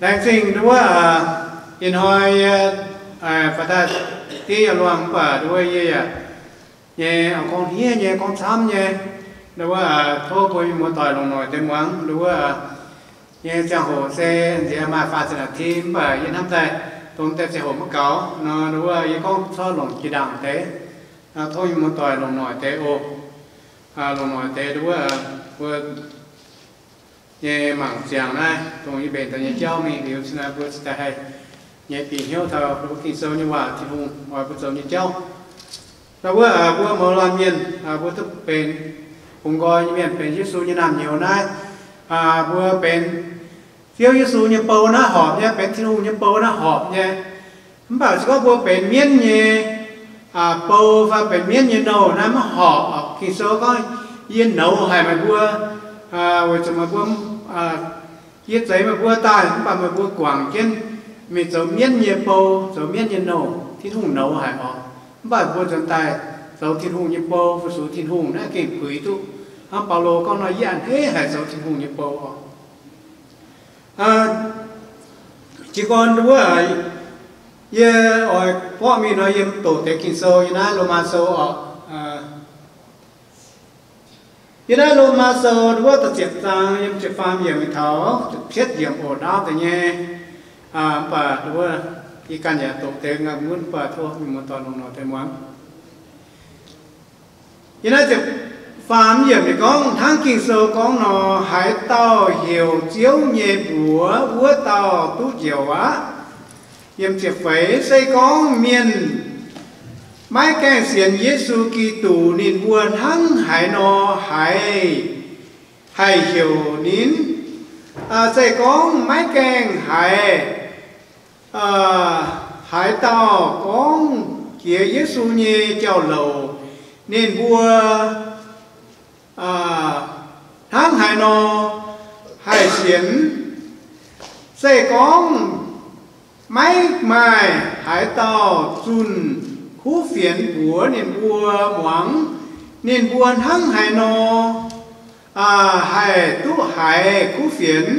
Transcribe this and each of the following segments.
Laengz zingh nduov, ih hnoi yie faaux daaih div yaac luangh mv baac nduov yie yaac nyei gorngv hniev nyei gorngv camv nyei. Nduov tov mbuo mienh muoz-doic longc noic deix muangx. Nduov nyei ziangh hoc se nziex maaih faah ziepc naaic tim mv baac yie hnamv daaih dongh deix ziangh hoc maiv gaux nor, nduov yie gorngv corc longc jiex ndaangc deix. Tov mienh muoz-doic longc noic deix oc. Longc noic deix nduov mbuo nyei mangc ziangx naaiv dongh yie mbenc daaih nyei jauv mingh liuz, cin naaiv mbuo cingx daaih haih nyei bieqc hnyouv taux mbuo Ging-Sou nyei waac, Tin-Hungh oix mbuo zoux nyei jauv. Nduov mbuo mouz laanh mienh, mbuo duqv benx bungx nqoi nyei mienh, benx Yesu nyei naamh nyouz naaiv, mbuo benx Ziouv Yesu nyei bou naaiv horpc nyei, benx Tin-Hungh nyei bou naaiv horpc nyei. Mv baac se gorngv mbuo benx mienv nyei bou fai benx mienv nyei nouh naaiv maiv horpc. Ging-Sou gorngv, yie nouz haic meih mbuo, weic zuqc meih mbuo, yie zeix meih mbuo daaih mv baac meih mbuo guangc jienv mingh zoux mienv nyei bou, zoux mienv nyei nouh. Tin-Hungh nouz haic oc. Mv baac mbuo nzuonx daaih zoux Tin-Hungh nyei bou, fu-sux Tin-Hungh naaiv gengh puix duqv. Hnangv Baulo gorngv nor, yie a'hneiv haic zoux Tin-Hungh nyei bou oc. Jiez gorn nduov, yie oix borqv mingh nor, yie doqc deix Ging-Sou yiem naaiv Lomaa Sou oc. Yiem naaiv Lomaa Sou nduov da'ziepc zaang yiem ziepc faam yiemc mingh taux ziepc cietv yiemc oc, ndaauv deix nyei. Mv baac nduov yie ganh yaac doqc deix ngaengc gunv, mv baac tov mienh muoz-doic longc noic deix muangx. Yiem naaiv ziepc faam yiemc ninh gorngv hnangv Ging-Sou gorngv nor, haaix dauh heuc Ziouv nyei mbuox, wuov dauh duqv njoux aqv. Yiem ziepc feix, se gorngv mienh maiv gaengh sienx Yesu Giduc, ninh mbuo hnangv haaix nor haiz, haih heuc ninh? Se gorngv maiv gaengh haiz, haaix dauh gorngv jiex Yesu nyei jauv-louc, ninh mbuo hnangv haaix nor haih sienx? Se gorngv maiv maaih haaix dauh zunh kuv fienx mbuox ninh mbuo muangx, ninh mbuo hnangv haaix nor haih duqv haiz kuv fienx?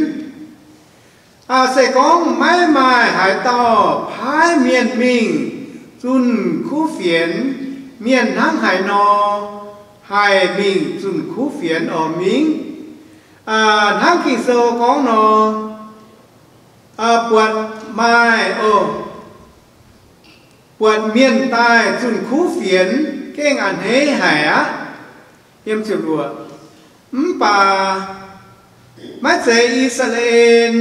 Se gorngv maiv maaih haaix dauh paaiv mienh mingh zunh kuv fienx, mienh hnangv haaix nor haih mingh zunh kuv fienx oc mingh? Hnangv Ging-Sou gorngv nor, buatc maaih, buatc mienh daaih zunh kuv fienx gengh a'hneiv haic aqv. Mv baac maiv zeiz I^saa^laa^en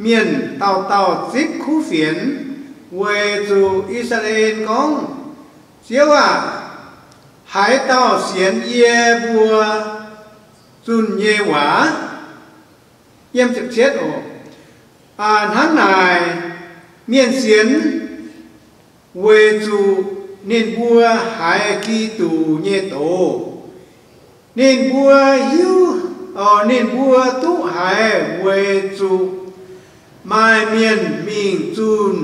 Mienh dauh dauh zipv kuv fienx, weic zuqc I^saa^laa^en gorngv, Ziouv aah! Haaix dauh sienx yie mbuo zunh nyei waac? Hnangv naaic, mienh sienx weic zuqc ninh mbuo haiz Giduc nyei doz. Ninh mbuo hiuv, ninh mbuo duqv haiz weic zuqc maaih mienh mingh zunh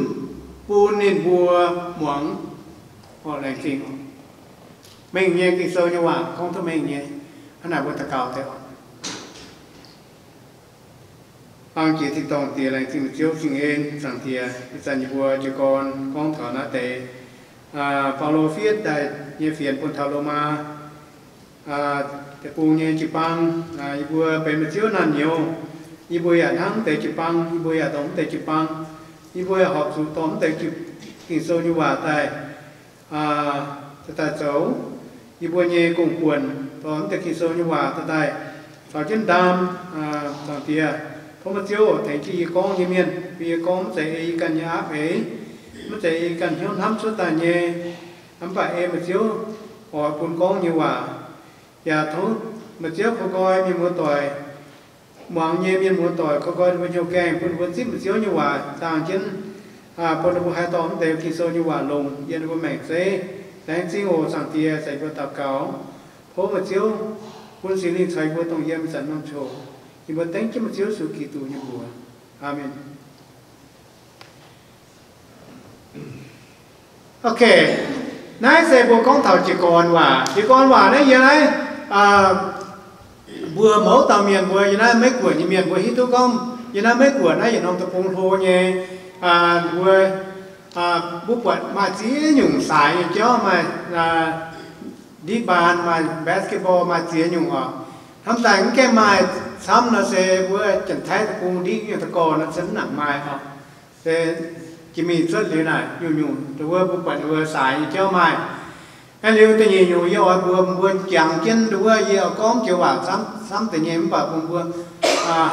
bun ninh mbuo muangx. Laengz zingh. Mengh nyei, Ging-Sou nyei waac gorngv duqv mengh nyei. Hnangv naaic mbuo daux gaux deix oc. Baamh jiex tin-dorngh Diex, laengz zingh Ziouv Tin-Hungh, Zaangc Diex, ih zanc yie mbuo jiez gorn gorngv taux naaiv deix Baulo fiev daaih nyei fienx bun taux Lomaa Deic-Bung nyei jiu-baang. Yie mbuo benx meih Ziouv naamh nyouz, yie mbuo yaac hnangv deix jiu-baang, yie mbuo yaac dongh mv deix jiu-baang. Yie mbuo yaac horpc zuqc dorh mv deix Ging-Sou nyei waac daaih, daaih zoux yie mbuo nyei gong-buonc, dorh mv deix Ging-Sou nyei waac daaih caux jienv ndaam. Zaangc Diex, tov meih Ziouv tengx jienv yie gorngv nyei mienh, bun yie gorngv mv zeiz ei yie ganh nyei aapv eix, mv zeiz ei yie ganh hnyouv hnamv cuotv daaih nyei, mv baac ei meih Ziouv oix bun gorngv nyei waac. Yaac tov meih Ziouv korv nqoi mienh muoz-doic, muangx nyei mienh muoz-doic, korv nqoi ninh mbuo hnyouv gaengh, bun ninh mbuo zipv meih Ziouv nyei waac dangh jienv, bun ninh mbuo haih dorh mv deix Ging-Sou nyei waac longc yiem ninh mbuo maengc zeiv. Laengz zingh oc, Zaangc Diex, caux yie mbuo daux gaux. Tov meih Ziouv bun Singx Lingh caux yie mbuo dongh yiem ih zanc norm ziangh hoc. Yie mbuo dengv jienv meih Ziouv Yesu Giduc nyei mbuox. Aamen. Ok, naaiv se mbuo gorngv taux jiez gorn waac. Jiez gorn waac naaiv yiem naaiv, mbuo mouz dauh mienh mbuo yiem naaiv Meiv Guoqv nyei mienh mbuo hiuv duqv gorngv Yie naaiv maiv buatc naaiv yietc norm deic-bung hlo nyei, mbuo, mbuo buatc maaih ziex nyungc saaix nyei jauv, maaih ndiqv mbaan, maaih basketball, maaih ziex nyungc oc. Hnamv daaih mv gaengh maaih camv nor se mbuo Janx-Taiv deic-bung ndiqv nyungc da'gorh nor se mv nangc maaih oc. Se jiex mingh cuotv liuz naaic nyungc-nyungc ndau wuov mbuo buatc ndau wuov saaix nyei jauv maaih. Aeqv, liuz da'nyeic nyungc yie oix mbuox mbuo jangx jienv ndau wuov, yie oix gorngv joux waac camv deix nyei, mv baac bun mbuo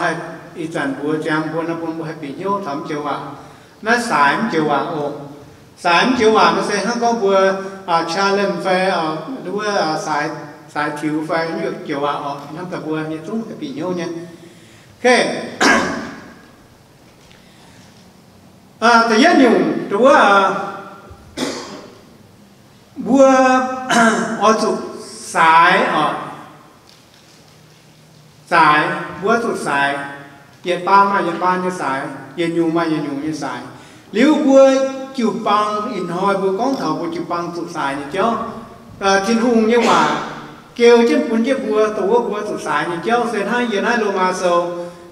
haih ih zanc mbuox ziangx mbuo nor bun mbuo haih bieqc hnyouv taux mv joux waac. Naaiv saaix mv joux waac oc. Saaix mv joux waac nor se hnangv gorngv mbuo challenge fai ndau wuov saaix tiux fai joux waac oc, hnamv daaih mbuo yietc zungv haih bieqc hnyouv nyei. Da'yietv nyungc ndau wuov, mbuo oix zuqc saaix oc. Saaix, mbuo zuqc saaix. Yietc baan maaih yietc baan nyei saaix, yietc nyungc maaih yietc nyungc nyei saaix. Liuz mbuo jiu-baang ih hnoi mbuo gorngv taux mbuo jiu-baang zuqc saaix nyei jauv. Tin-Hungh nyei waac geu jienv bun jienv mbuo, dongh wuov mbuo zuqc saaix nyei jauv se hnangv yie naaiv Lomaa Sou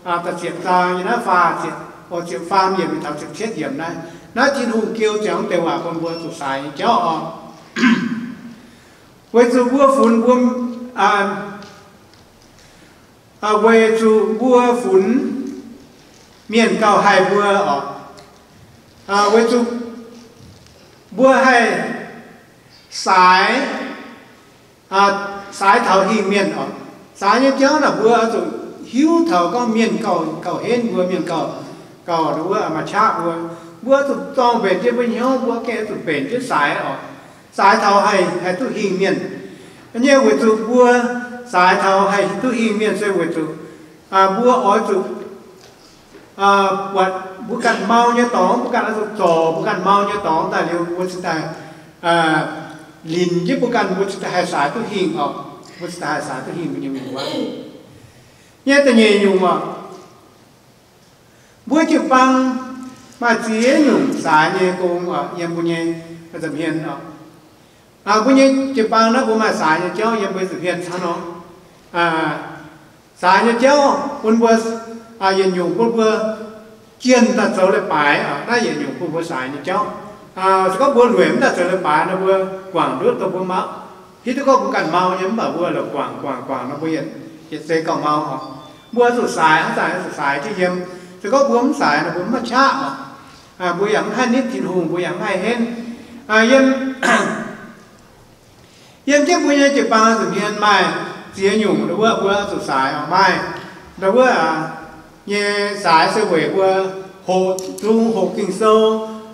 da'ziepc zaang, yie naaiv faah ziepc, o, ziepc faam yiemc taux ziepc cietv yiemc naaiv. Naaiv Tin-Hungh geu ziangx deix waac bun mbuo zuqc saaix nyei jauv oc. Weic zuqc mbuo funx mbuo, weic zuqc mbuo funx mienh gauh haih mbuo oc. Weic zuqc mbuo haih saaix, saaix taux hingh mienh oc. Saaix nyei jauv naaic mbuo oix zuqc hiuv taux gorngv mienh gauh, gauh henv mbuo, mienh gauh, gauh ndau wuov maaih qaqv mbuo. Mbuo oix zuqc zorng mbenc jienv mbuo hnyouv, mbuo gengh oix zuqc mbenc jienv saaix oc. Saaix taux haih, haih duqv hingh mienh. Nyei weic zuqc mbuo saaix taux haih duqv hingh mienh se weic zuqc mbuo oix zuqc buatc mbuo ganh mau nyei dorngx, mbuo ganh oix zuqc zorc mbuo ganh mau nyei dorngx daaih liuz mbuo cingx daaih linc jienv mbuo ganh, mbuo cingx daaih haih saaix duqv hingh oc. Mbuo cingx daaih haih saaix duqv hingh mbuo nyei mienh wuov. Nyei da'nyeic nyungc oc, mbuo jiu-baang maaih ziex nyungc saaix nyei gong oc, yiem mbuo nyei nza'hmien oc. Mbuo nyei jiu-baang naaiv mbuo maaih saaix nyei jauv yiem mbuo nza'hmien camv nor. Saaix nyei jauv bun mbuo, yietc nyungc bun mbuo jienh daaih zoux leiz-baaix, naaiv yietc nyungc bun mbuo saaix nyei jauv. Se gorngv mbuo lueic mv daaih zoux leiz-baaix nor, mbuo guangc ndutv dongh mbuo mauv, hiuv duqv gorngv mbuo ganh mau nyei, mv baac mbuo la'guangc guangc guangc nor mbuo yietc, yietc zei gauh mau oc. Mbuo zuqc saaix, haaix zanc zuqc saaix jienv yiem. Se gorngv mbuo mv saaix nor mbuo mv maaih qaqv oc. Mbuo yaac mv haih nitv Tin-Hungh, mbuo yaac mv haih henv. Yiem, yiem jienv mbuo nyei jiu-baang nza'hmien maaih ziex nyungc ndau wuov mbuo zuqc saaix oc. Maaih ndau wuov nyei saaix se weic mbuo hoqc zung hoqc Ging-Sou,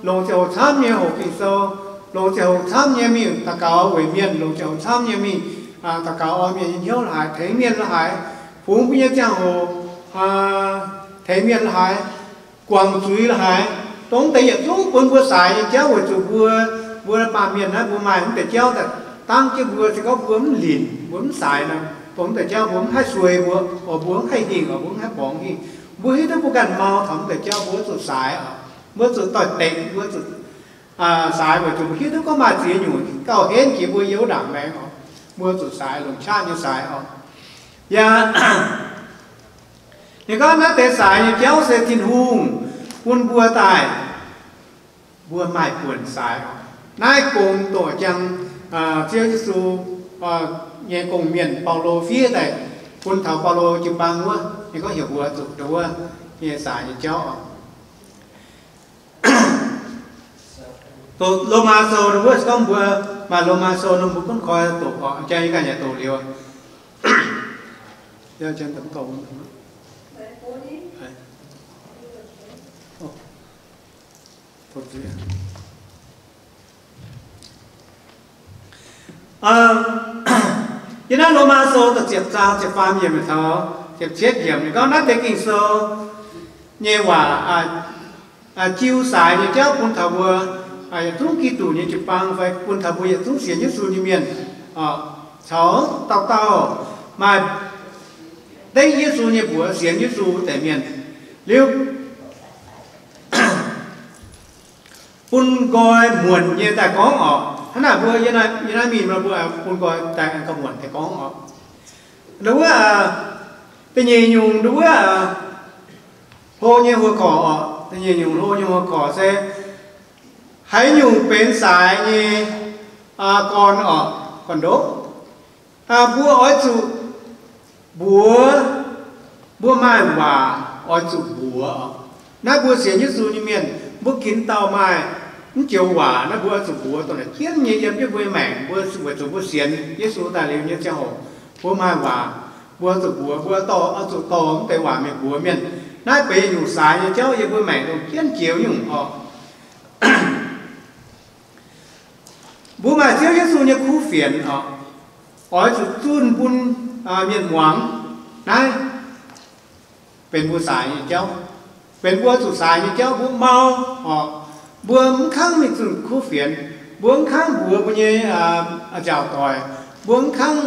longc ziangh hoc camv nyei hoqc Ging-Sou, longc ziangh hoc camv nyei mingh daux gaux weic mienh, longc ziangh hoc camv nyei mingh daux gaux oix mienh nyei hnyouv la'haaix, tengx mienh la'haaix, fungx mbuo nyei ziangh hoc, tengx mienh la'haaix, guangc zuiz la'haaix. Dongh deix yietc zungv bun mbuo saaix nyei jauv weic zuqc mbuo, mbuo baamh mienh naaiv mbuo maaih mv deix jauv daaih dangv jienv mbuo. Se gorngv mbuo mv linc, mbuo mv saaix nor, dongh mv deix jauv mbuo mv haih sueih mbuo, oc, mbuo mv haih hingh, oc, mbuo mv haih borngz hingh. Mbuo hiuv duqv mbuo ganh mau taux mv deix jauv, mbuo zuqc saaix oc. Mbuo zuqc doix-dekc, mbuo zuqc saaix weic zuqc mbuo hiuv duqv gorngv maaih ziex nyungc gauh henv jiex mbuo yiem wuov ndaangc maengx oc. Mbuo zuqc saaix, longc qaqv nyei saaix oc. Yaac ninh gorngv naaiv deix saaix nyei jauv se Tin-Hungh bun mbuo daaih, mbuo maaih buonc saaix oc. Naaiv gong doqc jang Ziouv Yesu nyei gong-mienh Baulo fiev daaih bun taux Baulo jiu-baang wuov, ninh gorngv heuc mbuo zuqc ndau wuov nyei saaix nyei jauv oc. Doqc Lomaa Sou ndau wuov, se gorngv mbuo maaih Lomaa Sou nor mbuo gunv koi doqc oc. Jang yie ganh yaac doqc liuz. Yiem naaiv Lomaa Sou da'ziepc zaang ziepc faam yiemc taux ziepc cietv yiemc ninh gorngv naaiv deix Ging-Sou nyei waac jiu saaix nyei jauv bun taux mbuo yietc zungv Giduc nyei jiu-baang fai bun taux mbuo yietc zungv sienx Yesu nyei mienh caux dauh dauh maaih dengv Yesu nyei mbuox sienx Yesu wuov deix mienh. Liuz bun nqoi muonc nyei daaih gorngv oc. Hnangv naaic mbuo yiem naaiv mingh nor mbuo bun nqoi daaih gauh muonc deix gorngv oc. Ndau wuov da'nyeic nyungc ndau wuov Hlo nyei หัวข้อ oc, da'nyeic nyungc hlo nyei หัวข้อ se haaix nyungc benx saaix nyei gorn oc, gorn-ndoqv. Mbuo oix zuqc mbuox, mbuo maaih waac oix zuqc mbuox oc. Naaiv mbuo sienx Yesu nyei mienh, mbuo ginv dauh maaih mv joux waac, naaiv mbuo oix zuqc mbuox dongh naaic jienv nyei yiem jienv mbuo nyei maengc. Mbuo weic zuqc mbuo sienx Yesu daaih liuz nyei ziangh hoc, mbuo maaih waac mbuo oix zuqc mbuox, mbuo dorh, oix zuqc dorh mv deix waac mingh mbuox mienh. Naaiv benx nyungc saaix nyei jauv yiem mbuo maengc dongh jienv joux nyungc oc. Mbuo maaih Ziouv Yesu nyei kuv fienx oc, oix zuqc zunh bun mienh muangx. Naaiv benx mbuo saaix nyei jauv, benx mbuo zuqc saaix nyei jauv. Mbuo mau oc, mbuo mv kangv mingh zunh kuv fienx, mbuo mv kangv mbuox mbuo nyei nziaauc doic, mbuo mv kangv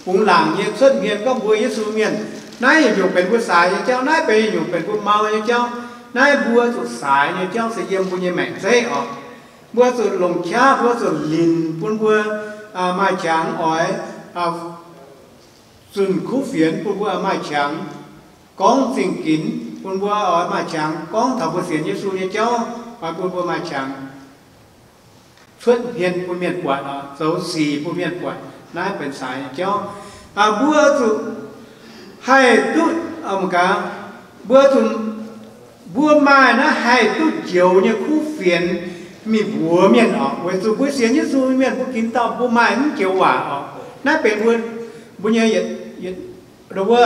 bungx laangc nyei cuotv hmien gorngv mbuo Yesu mienh. Naaiv yietc nyungc benx mbuo saaix nyei jauv, naaiv benx yietc nyungc benx mbuo mau nyei jauv. Naaiv mbuo zuqc saaix nyei jauv se yiem mbuo nyei maengc zeiv oc. Mbuo zuqc longc qaqv, mbuo zuqc linc bun mbuo maaih qangx oix zunh kuv fienx, bun mbuo maaih qangx gorngv zingh ginx, bun mbuo oix maaih qangx gorngv taux mbuo sienx Yesu nyei jauv, oix bun mbuo maaih qangx cuotv hmien bun mienh buatc, zoux sic bun mienh buatc. Naaiv benx saaix nyei jauv. Mbuo zuqc haih duqv, mbuo zuqc, mbuo maaih naaiv haih duqv njoux nyei kuv fienx mingh mbuox mienh oc. Weic zuqc mbuo sienx Yesu mienh, mbuo ginv dauh mbuo maaih mv joux waac oc. Naaiv benx mbuo, mbuo nyei wuov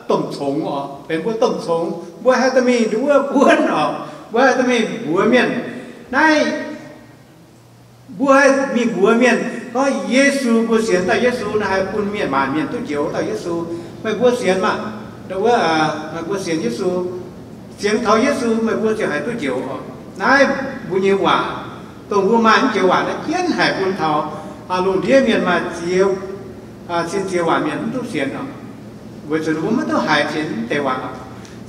domh congx oc, benx mbuo domh congx. Mbuo haih dorh mingh nduov buonv oc, mbuo haih dorh mingh mbuox mienh. Naaiv mbuo haih mingh mbuox mienh gorngv Yesu, mbuo sienx dauh Yesu naaiv haih bun mienh, maanc mienh duqv njoux dauh Yesu. Meih mbuo sienx maah, wuov, meih mbuo sienx Yesu, sienx taux Yesu meih mbuo ziouc haih duqv njoux oc. Naaiv mbuo nyei waac, dongh mbuo maaih mv joux waac naaiv jienv haic bun taux lungh ndiev mienh maaih ziex, cin ziex waanc mienh mv duqv sienx oc. Weic zuqc mbuo maiv duqv haiz cin mv deix waac.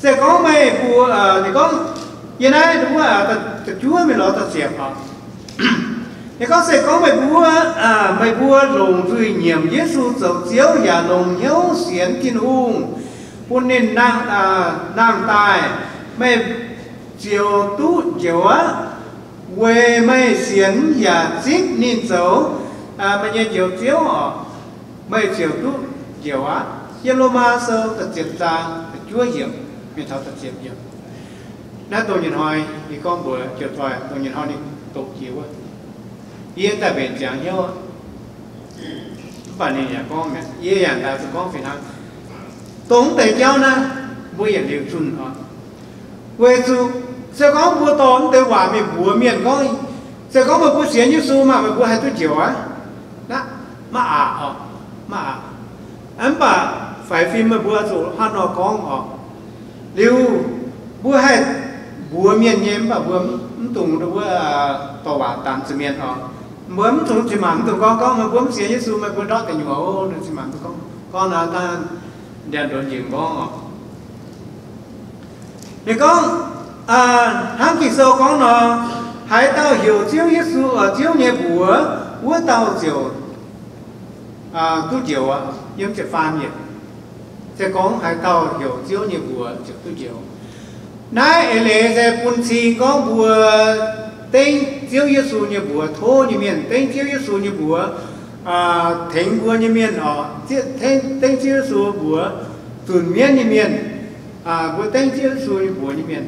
Se gorngv meih mbuo, ninh gorngv, yie naaiv wuov, da'juov mingh lorz da'ziepc oc. Ninh gorngv, se gorngv meih mbuo, meih mbuo longc nzuih nyiemc Yesu zoux Ziouv yaac longc hnyouv sienx Tin-Hungh bun ninh nangh daaih, meih ziouc duqv njoux aqv. Weic meih sienx yaac zipv ninh zoux meih nyei Njoux Ziouv oc, meih ziouc duqv njoux aqv. Yiem Lomaa Sou da'ziepc zaang da'juov yiemc mingh taux da'ziepc yiemc. Naaiv dongh nyei hnoi yie gorngv mbuox jiu-zoih, dongh nyei hnoi ninh doqc jiex wuov, yie daaih mbenc ziangx hnyouv, mv baac ninh yaac gorngv mi'aqv, yie yaac daaih zuqc gorngv fih hnangv. Dongh mv deix jauv naaiv, mbuo yietc liuz zunh oc. Weic zuqc se gorngv mbuo dorh mv deix waac mingh mbuox mienh gorngv, se gorngv meih mbuo sienx Yesu maah, meih mbuo haih duqv njoux aqv. Maiv aqc oc, maiv aqc. Mv baac faix fim meih mbuo zuqc hnangv nor gorngv oc. Liuz mbuo haih mbuox mienh nyei, mv baac mbuo mv dungx wuov dorh waac danx zuqc mienh oc. Mbuo mv dungx cin-maanc mv dungx gorngv, gorngv meih mbuo mv sienx Yesu, meih mbuo ndortv deic nyuoqc oc, cin-maanc mv dungx gorngv. Gorngv naaiv daaih ndiangx-ndorn njiec gorngv oc. Ninh gorngv, hnangv Ging-Sou gorngv nor, haaix dauh heuc Ziouv Yesu, Ziouv nyei mbuox, wuov dauh ziouc duqv njoux aqv. Yiem ziepc faam yiemc, se gorngv haaix dauh heuc Ziouv nyei mbuox ziouc duqv njoux. Naaiv eix leiz se bun cing gorngv mbuo dengv Ziouv Yesu nyei mbuox tov nyei mienh, dengv Ziouv Yesu nyei mbuox tengx mbuo nyei mienh oc, dengv Ziouv Yesu mbuox zunc mienv nyei mienh, mbuo dengv Ziouv Yesu nyei mbuox nyei mienh,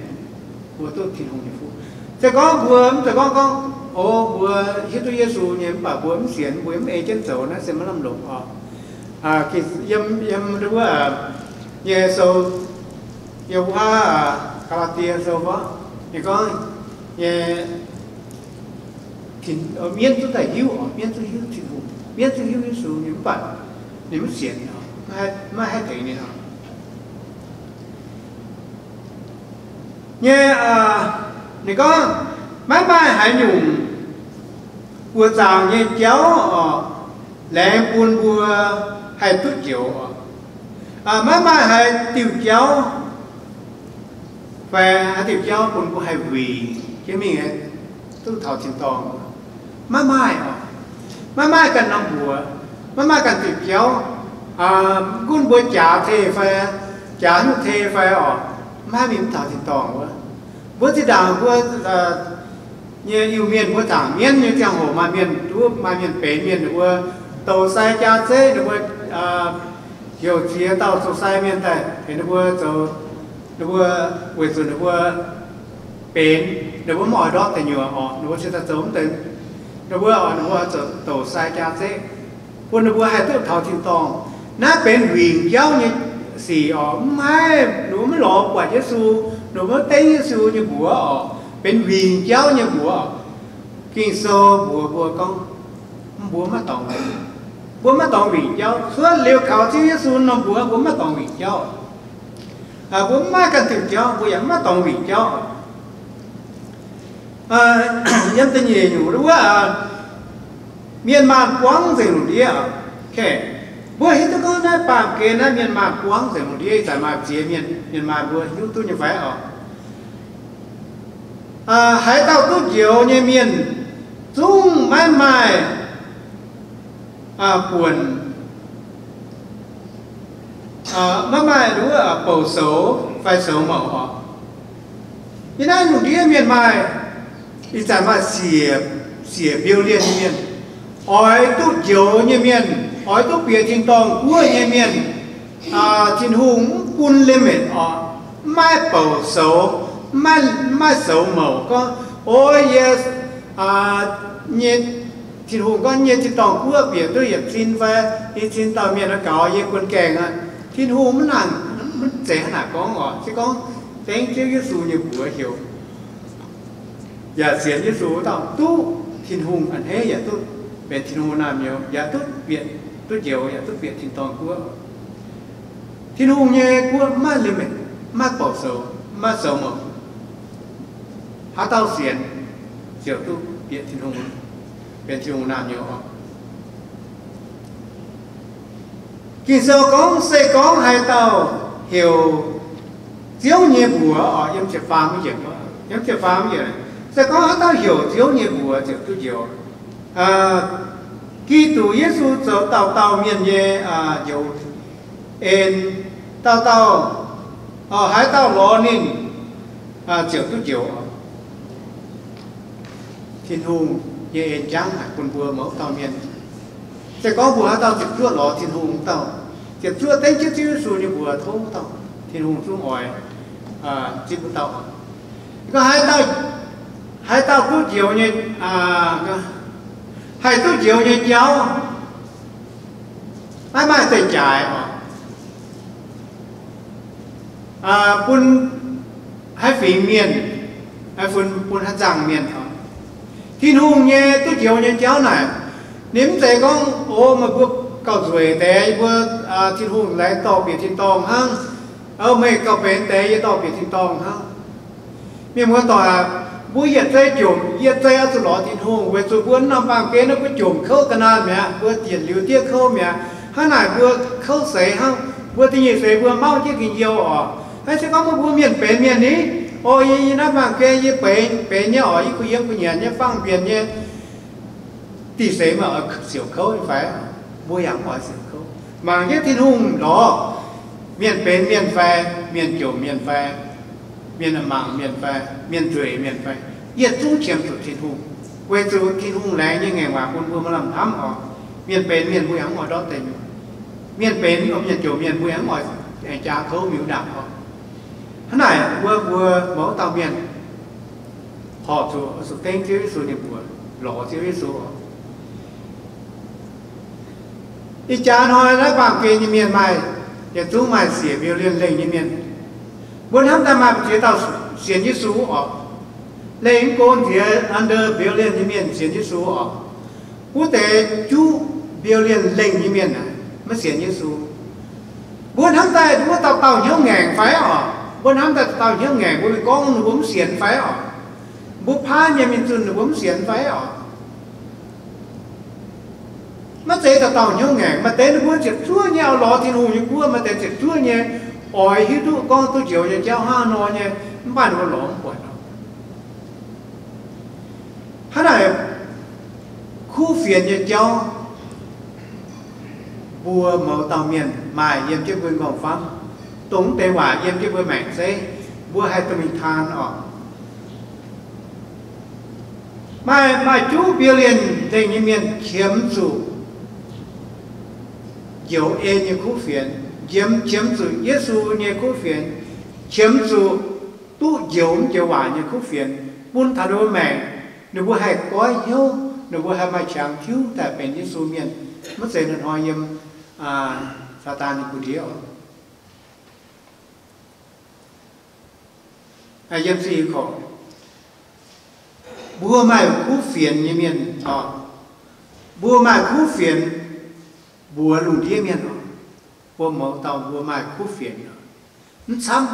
mbuo duqv Tin-Hungh nyei fuqv. Se gorngv mbuo mv zeiz gorngv gorngv, o, mbuo hiuv duqv Yesu nyei, mv baac mbuo mv sienx, mbuo mv ei jienv zoux, naaiv se maiv lamh longc oc. Yiem, yiem wuov nyei sou, yiem wuov Gaa^laa^die Sou gorngv, ninh gorngv nyei, mienv zungv daaih hiuv oc, mienv zungv hiuv Tin-Hungh, mienv zungv hiuv Yesu nyei, mv baac ninh mv sienx, maiv haih tengx ninh oc. Nyei, ninh gorngv, maiv maaih haaix nyungc buoz-zaangc nyei jauv oc, laengz bun mbuo haih duqv njoux oc. Maiv maaih haaix diuh jauv fai haaix diuh jauv bun mbuo haih wuic jienv mingh duqv taux tin-dorngh. Maiv maaih oc. Maiv maaih ganh norm mbuox, maiv maaih ganh diuh jauv. Mv gunv mbuo jaax tei fai, jaax nyungc tei fai oc, Maiv mingh mv taux tin-dorngh wuov. Mbuo zinh ndaangc mbuo nyei Iu-Mienh mbuo zaangc mienv nyei ziangh hoc maaih mienh duqv, maaih mienh benx mienh, ninh mbuo douc sai jaa zeqv, ninh mbuo heuc ziex dauh zoux sai mienh daaih tengx ninh mbuo zoux, ninh mbuo, weic zuqc ninh mbuo benx, ninh mbuo mv oix ndortv deic nyuoqc orqc, ninh mbuo cingx daaih zoux mv deix, ninh mbuo oix, ninh mbuo zoux douc sai jaa zeqv, bun ninh mbuo haih duqv taux tin-dorngh. Naaiv benx wingc jauv nyei sic orqc. Mv haih, ninh mbuo mv lorz buatc Yesu, ninh mbuo mv dengv Yesu nyei mbuox orqc, benx wingc jauv nyei mbuox orqc. Ging-Sou mbuox mbuo gorngv, mbuo maiv dorngx, mbuo maiv dorngx wingc jauv. Cuotv liuz kaux Ziouv Yesu norm mbuox, mbuo maiv dorngx wingc jauv. Mbuo maiv ganh diuh jauv, mbuo yaac maiv dorngx wingc jauv. Yiem da'nyeic nyungc wuov, mienh maanh buangv nzengc lungh ndiev. Mbuo hiuv duqv gorngv naaiv baamh gen naaiv mienh maanh buangv nzengc lungh ndiev, ih zanc maaih ziex mienh, mienh maanh mbuo hiuv duqv nyei fai orqc? Haaix dauh duqv njoux nyei mienh zungv maiv maaih buonc, maiv maaih wuov bouc soux fai soux mouc orqc. Yie naaiv lungh ndiev mienh maaih, ih zanc maaih siec, siec mbiu lienh nyei mienh, oix duqv njoux nyei mienh, oix duqv bieqc tin-dorngh guoqv nyei mienh, Tin-Hungh mv bun limit orqc, mv maaih bouc soux, mv maaih soux mouc gorngv, o, yie nyei, Tin-Hungh gorngv nyei tin-dorngh guoqv bieqc duqv yietc zin fai i zin dauh mienh gaux yie guon gaengh aqv. Tin-Hungh mv nangc, mv zeiz hnangv naaic gorngv orqc. Se gorngv dengv Ziouv Yesu nyei mbuox heuc yaac sienx Yesu dauh duqv Tin-Hungh a'hneiv, yaac duqv benx Tin-Hungh naamh nyouz, yaac duqv bieqc, duqv njoux, yaac duqv bieqc tin-dorngh guoqv. Tin-Hungh nyei guoqv maiv limit, maiv bouc soux, maiv soux mouc. Haaix dauh sienx ziouc duqv bieqc Tin-Hungh, benx Tin-Hungh naamh nyouz orqc. Ging-Sou gorngv, se gorngv haaix dauh heuc Ziouv nyei mbuox orqc, yiem ziepc faam, yiem ziepc faam, se gorngv haaix dauh heuc Ziouv nyei mbuox ziouc duqv njoux. Giduc Yesu zoux dauh dauh mienh nyei njoux en, dauh dauh, haaix dauh lorz ninh ziouc duqv njoux. Tin-Hungh nyei en jangv haic bun mbuo mouz dauh mienh. Se gorngv mbuo haaix dauh ziepc zuoqv lorz Tin-Hungh wuov dauh, ziepc zuoqv dengv jienv Ziouv Yesu nyei mbuox tov wuov dauh, Tin-Hungh zungv oix zipv wuov dauh. Gorngv haaix dauh duqv njoux nyei, haih duqv njoux nyei jauv maiv maaih zeqc jaaix orqc. Bun haaix fingx mienh, bun, bun haaix nzangc mienh oc. Tin-Hungh nyei duqv njoux nyei jauv naaic, ninh mv zeiz gorngv, o, meih mbuo gauh nzueic deix, yie mbuo, Tin-Hungh laengz dorh bieqc tin-dorngh hnangv. O, meih gauh benx deix, yie dorh bieqc tin-dorngh hnangv. Mienh muoz doic aac, mbuo yietc zei jomc, yietc zei oix zuqc lorz Tin-Hungh, weic zuqc mbuo norm baamh gen naaiv mbuo jomc kouv ga'naanh mi'aqv, mbuo dienc liuz diev kouv mi'aqv. Hnangv naaic mbuo kouv seix hnangv, mbuo da'nyeic seix mbuo mauv jienv gengh youh oc. Hnangv se gorngv mbuo, mbuo mienh benx mienh ni, o, yie, yie naaiv baamh gen yie benx, benx nyei oc, yie kuh yiem kuh nyanc nyei, fangx mbienc nyei. Diuh seix meih oix siouc kouv nyei fai? Mbuo yaac mv oix siouc kouv. Mangc jienv Tin-Hungh lorz mienh benx mienh fai, mienh jomc mienh fai, mienh mangc mienh fai, mienh nzueic mienh fai, yietc zungv qiemx zuqc Tin-Hungh. Weic zuqc Tin-Hungh laengz nyei ngaengc waac bun mbuo maaih lamh hnamv oc. Mienh benx mienh mbuo yaac mv oix ndortv deic nyuoqc. Mienh benx, mienh jomc mienh mbuo yaac mv oix jaa kouv miuc ndaangc oc. Hnangv naaic mbuo, mbuo mouz dauh mienh horpc zuqc, zuqc dengv Ziouv Yesu nyei mbuox, lorz Ziouv Yesu oc. Ih jaax hnoi naaiv baamh gen nyei mienh maaih, yietc zungv maaih siec mbiu lienh lengh nyei mienh. Mbuo hnamv daaih maaih ziex dauh sienx Yesu oc. Lengh go ziex under mbiu lienh nyei mienh sienx Yesu oc. Wuov deix juqv mbiu lienh lengh nyei mienh aeqv, maiv sienx Yesu. Mbuo hnamv daaih mbuo dauh dauh hnyouv ngaengc fai oc? Mbuo hnamv daaih dauh dauh hnyouv ngaengc, mbuo mingh gorngv ninh mbuo mv sienx fai oc? Mbuo paaiv mienh mingh zunh ninh mbuo mv sienx fai oc? Maiv zeiz dauh dauh hnyouv ngaengc. Maaih deix ninh mbuo ziepc zuoqv nyei oix lorz Tin-Hungh nyei guoqv, maaih deix ziepc zuoqv nyei oix hiuv duqv gorngv duqv njoux nyei jauv hnangv nor nyei, mv baac ninh mbuo lorz mv buatc. Hnangv naaic, kuv fienx nyei jauv, mbuo mouz dauh mienh maaih yiem jienv mbuo nqorngv-famv, dongh mv deix waac yiem jienv mbuo maengc zeiv. Mbuo haih duqv mingh taan oc. Maaih, maaih juqv billion nzengc nyei mienh qiemx zuqc njoux en nyei kuv fienx, qiemx, qiemx zuqc Yesu nyei kuv fienx, qiemx zuqc duqv njoux mv joux waac nyei kuv fienx bun taux ninh mbuo maengc, ninh mbuo haih goiv hnyouv, ninh mbuo haih maaih qangx tiuv daaih benx Yesu mienh, maiv zeiz hnoi-hnoi yiem Saadaan nyei buoz-ndiev oc. Yiem ziqc korc, mbuo maaih kuv fienx nyei mienh oc, mbuo maaih kuv fienx mbuox lungh ndiev mienh oc. Mbuo mouz dauh mbuo maaih kuv fienx, mv camv.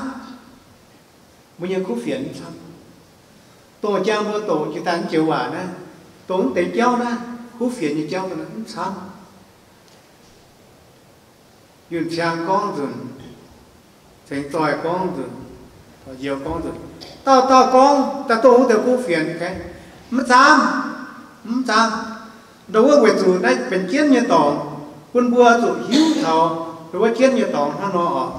Mbuo nyei kuv fienx mv camv. Dongh jangx mbuo doqc jiex daaih mv joux waac naaiv, dongh mv deix jauv naaiv, kuv fienx nyei jauv naaiv mv camv. Yunh Ciang gorngv nzunc, Ceng Zoih gorngv nzunc, Ndoih Njoux gorngv nzunc, dauh dauh gorngv daaih dongh wuov deix kuv fienx, mv camv, mv camv. Ndau wuov weic zuqc naaiv benx jienv nyei dorngx, bun mbuo zuqc hiuv taux ndau wuov jienv nyei dorngx hnangv nor oc.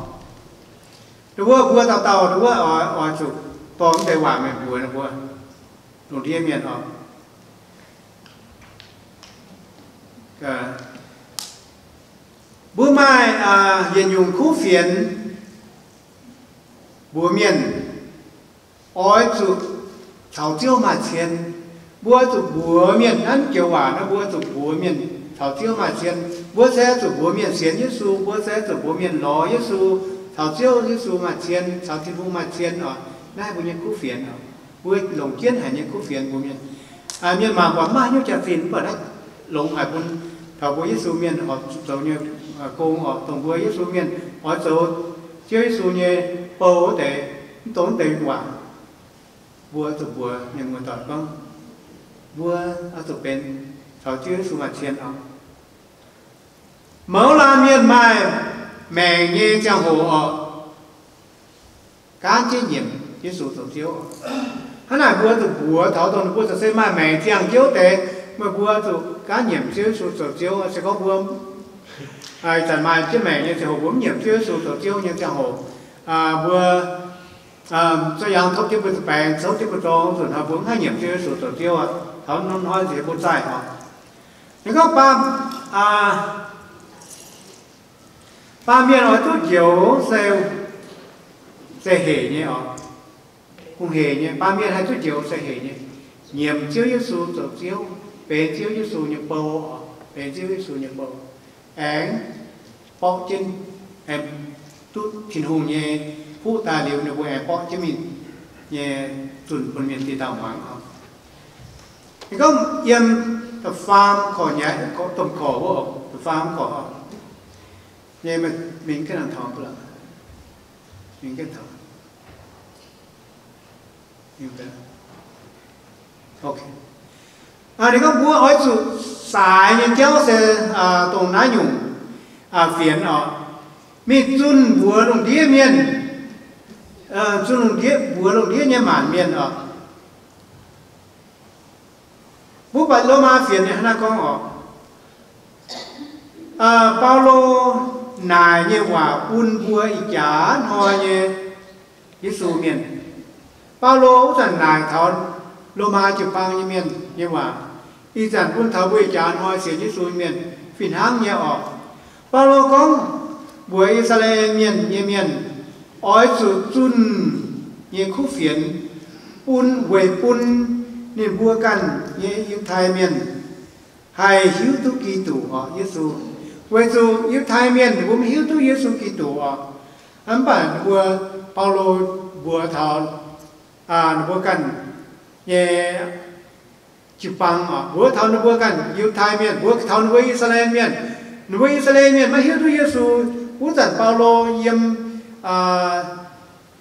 Ndau wuov mbuo dauh dauh ndau wuov oix, oix zuqc dorh mv deix waac mingh mbuox ninh mbuo lungh ndiev mienh oc. Mbuo maaih yietc nyungc kuv fienx mbuox mienh, oix zuqc caux Ziouv maaih cien. Mbuo zuqc mbuox mienh nanv joux waac naaiv, mbuo zuqc mbuox mienh caux Ziouv maaih cien. Mbuo se zuqc mbuox mienh sienx Yesu, mbuo se zuqc mbuox mienh lorz Yesu, caux Ziouv Yesu maaih cien, caux Tin-Hungh maaih cien oc. Naaiv mbuo nyei kuv fienx oc. Mbuo longc jienv haic nyei kuv fienx mbuox mienh. Mienh mangc buatc maiv maaih hnyouv jaax-zinh, mv baac naaiv longx haic bun taux mbuo Yesu mienh oix zoux nyei gong oc. Dongh mbuo Yesu mienh oix zoux Ziouv Yesu nyei bou wuov deix, mv dongh mv deix waac, mbuo zuqc mbuox mienh muoz-doic gorngv, mbuo oix zuqc benx caux Ziouv Yesu maaih cien oc. Mouz laanh mienh maaih maengc nyei ziangh hoc oc, gaanv jienv nyiemc Yesu zoux Ziouv. Hnangv naaic mbuo zuqc mbuox taux dongh ninh mbuo za'gengh maaih maengc ziangh jiouv deix, meih mbuo zuqc gaanv nyiemc Ziouv Yesu zoux Ziouv. Se gorngv mbuo ih zanc maaih jienv maengc nyei ziangh hoc mbuo mv nyiemc Ziouv Yesu zoux Ziouv nyei ziangh hoc, mbuo zuov yaangh topv jienv mbuo za'baengx, topv jienv mbuo zorng nzunc hnoi mbuo mv haih nyiemc Ziouv Yesu zoux Ziouv aqv. Taux norm hnoi nziex mbuo zaih oc. Ninh gorngv baamh, baamh mienh oix duqv njoux se, se hec nyei oc. Kungx hec nyei. Baamh mienh haih duqv njoux se hec nyei. Nyiemc Ziouv Yesu zoux Ziouv, benx Ziouv Yesu nyei bou oc, benx Ziouv Yesu nyei bou, aengx borqv jienv, aengx duqv Tin-Hungh nyei fuqv daaih liuz, ninh mbuo aengx borqv jienv mingh nyei zunh bun mienh dieh dauh muangx oc. Ninh gorngv yiem da'faam korc nyei, domh korc wuov, da'faam korc oc. Nyei mingh gengh taux, mingh gengh taux. Ninh gorngv mbuo oix zuqc saaix nyei jauv se dongh naaiv nyungc fienx oc. Mingh zunh mbuox lungh ndiev mienh, zunh lungh ndiev, mbuox lungh ndiev nyei maanc mienh oc. Mbuo buatc Lomaa fienx ninh hnangv naaiv gorngv oc. Baulo naaic nyei waac bun mbuo ih jaax hnoi nyei Yesu mienh. Baulo wuov zanc naaic taux Lomaa jiu-baang nyei mienh nyei waac, ih zanc bun taux mbuo ih jaax hnoi sienx Yesu nyei mienh fih hnangv nyei oc. Baulo gorngv mbuox I^saa^laa^en Mienh nyei mienh oix zuqc zunh nyei kuv fienx bun, weic bun ninh mbuo ganh nyei Yiutai Mienh haih hiuv duqv Giduc oc, Yesu. Weic zuqc Yiutai Mienh ninh mbuo maiv hiuv duqv Yesu Giduc oc. Mv baac ninh mbuo, Baulo mbuox taux ninh mbuo ganh nyei jiu-baang oc, mbuox taux ninh mbuo ganh Yiutai Mienh, mbuox taux ninh mbuo I^saa^laa^en Mienh. Ninh mbuo I^saa^laa^en Mienh maiv hiuv duqv Yesu. Wuov zanc Baulo yiem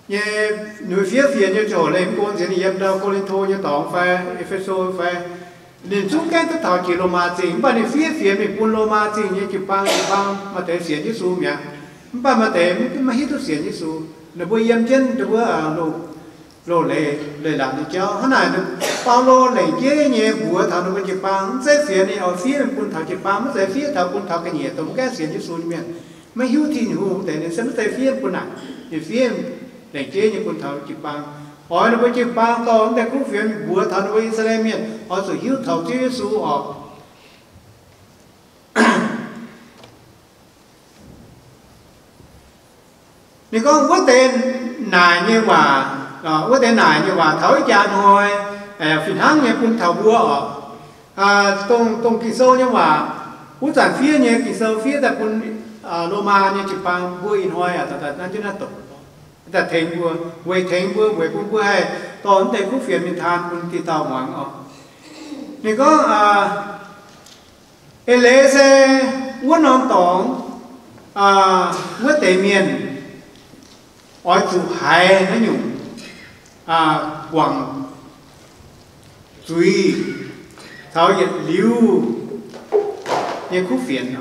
nyei, ninh fiev fienx nyei ziangh hoc, leiz mv go nziex ninh yiem ndau Ko^lin^to nyei dorngx fai E^fe^so fai, ninh zungv gaengh duqv taux jiex Lomaa Zingh, mv baac ninh fiev fienx mingh bun Lomaa Zingh nyei jiu-baang, jiu-baang maaih deix sienx Yesu mi'aqv, mv baac maaih deix maiv hiuv duqv sienx Yesu. Ninh mbuo yiem jienv ninh mbuo loz-leiz, leiz-latc nyei jauv. Hnangv naaic, Baulo lengc jeiv nyei mbuox taux ninh mbuo jiu-baang, mv zeiz fienx ninh oix fiev mingh bun taux jiu-baang, mv zeiz fiev taux bun taux ga'nyiec dongh mv gaengh sienx Yesu nyei mienh, maiv hiuv Tin-Hungh deix, ninh se mv zeiz fiev bun naaic. Ninh fiev lengc jeiv nyei bun taux jiu-baang. Oix ninh mbuo jiu-baang dorh wuov deix kuv fienx mbuox taux ninh mbuo I^saa^laa^en Mienh oix zuqc hiuv taux Ziouv Yesu oc. Ninh gorngv wuov deix naaic nyei waac, wuov deix naaic nyei waac taux ih jaax hnoi fih hnangv nyei bun taux mbuo oc. Dongh Ging-Sou nyei waac, wuov zanc fiev nyei Ging-Sou fiev daaih bun Lomaa nyei jiu-baang mbuo ih hnoi aac, daaih naaiv jienv naaiv doqc, daaih tengx mbuo, weic tengx mbuo, weic bun mbuo haih dorh wuov deix kuv fienx mingh taan bun diqc dauh muangx oc. Ninh gorngv, eix leiz se wuov norm dorngx, wuov deix mienh oix zuqc haiz naaiv nyungc guangc zuiz caux yietc liuz nyei kuv fienx.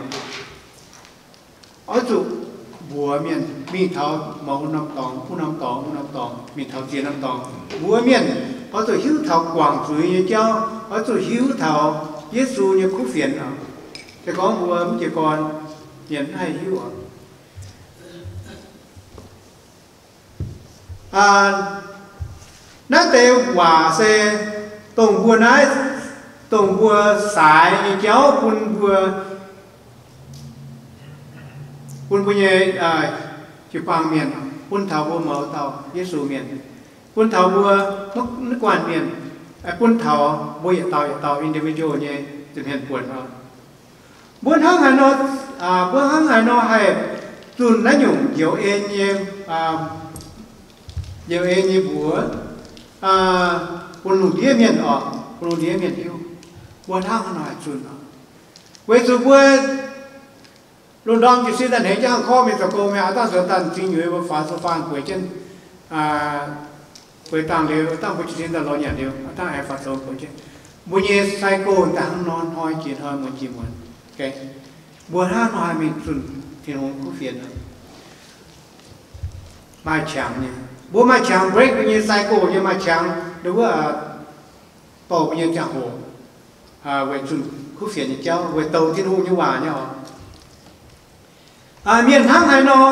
Oix zuqc mbuox mienh mingh taux mouz norm dorngx, wuov norm dorngx, wuov norm dorngx, mingh taux ziex norm dorngx. Mbuox mienh oix zuqc hiuv taux guangc zuiz nyei jauv, oix zuqc hiuv taux Yesu nyei kuv fienx oc. Se gorngv mbuo mv jiez gorn, mienh mv haih hiuv oc. Naaiv deix waac se dongh mbuo naaiv, dongh mbuo saaix nyei jauv bun mbuo, bun mbuo nyei jiu-baang mienh, bun taux mbuo mouz dauh Yesu mienh, bun taux mbuo mv guanh mienh, bun taux mbuo yietc dauh yietc dauh individual nyei ziepc hmien buonc oc. Mbuo hnangv haaix nor, mbuo hnangv haaix nor haih zunh naaiv nyungc njoux en nyei, njoux en nyei mbuox bun lungh ndiev mienh oc, bun lungh ndiev mienh hiuv. Mbuo hnangv haaix nor haih zunh oc? Weic zuqc mbuo lungh ndorm jiez sin daaih hnengx jienv hnangv korv mingh zoux gong mingh, aav dangh zuqc daaih m'zing nyuoz mbuo faaux sou faan bueix jienv, bueix dangh liuz, aav dangh mbuo jiez sin daaih lorz nyanc liuz, aav dangh aengx faaux sou bueix jienv. Mbuo nyei cycle daaih hnangv nor hnoi jiex hnoi, muonz jiex muonz. Mbuo hnangv nor haih mingh zunh Tin-Hungh kuv fienx. Maaih qangx nyei, mbuo maaih qangx break mbuo nyei cycle nyei, maaih qangx ndau wuov dorh mbuo nyei ziangh hoc weic zunh kuv fienx nyei jauv, weic douz Tin-Hungh nyei waac nyei oc. Mienh hnangv haaix nor,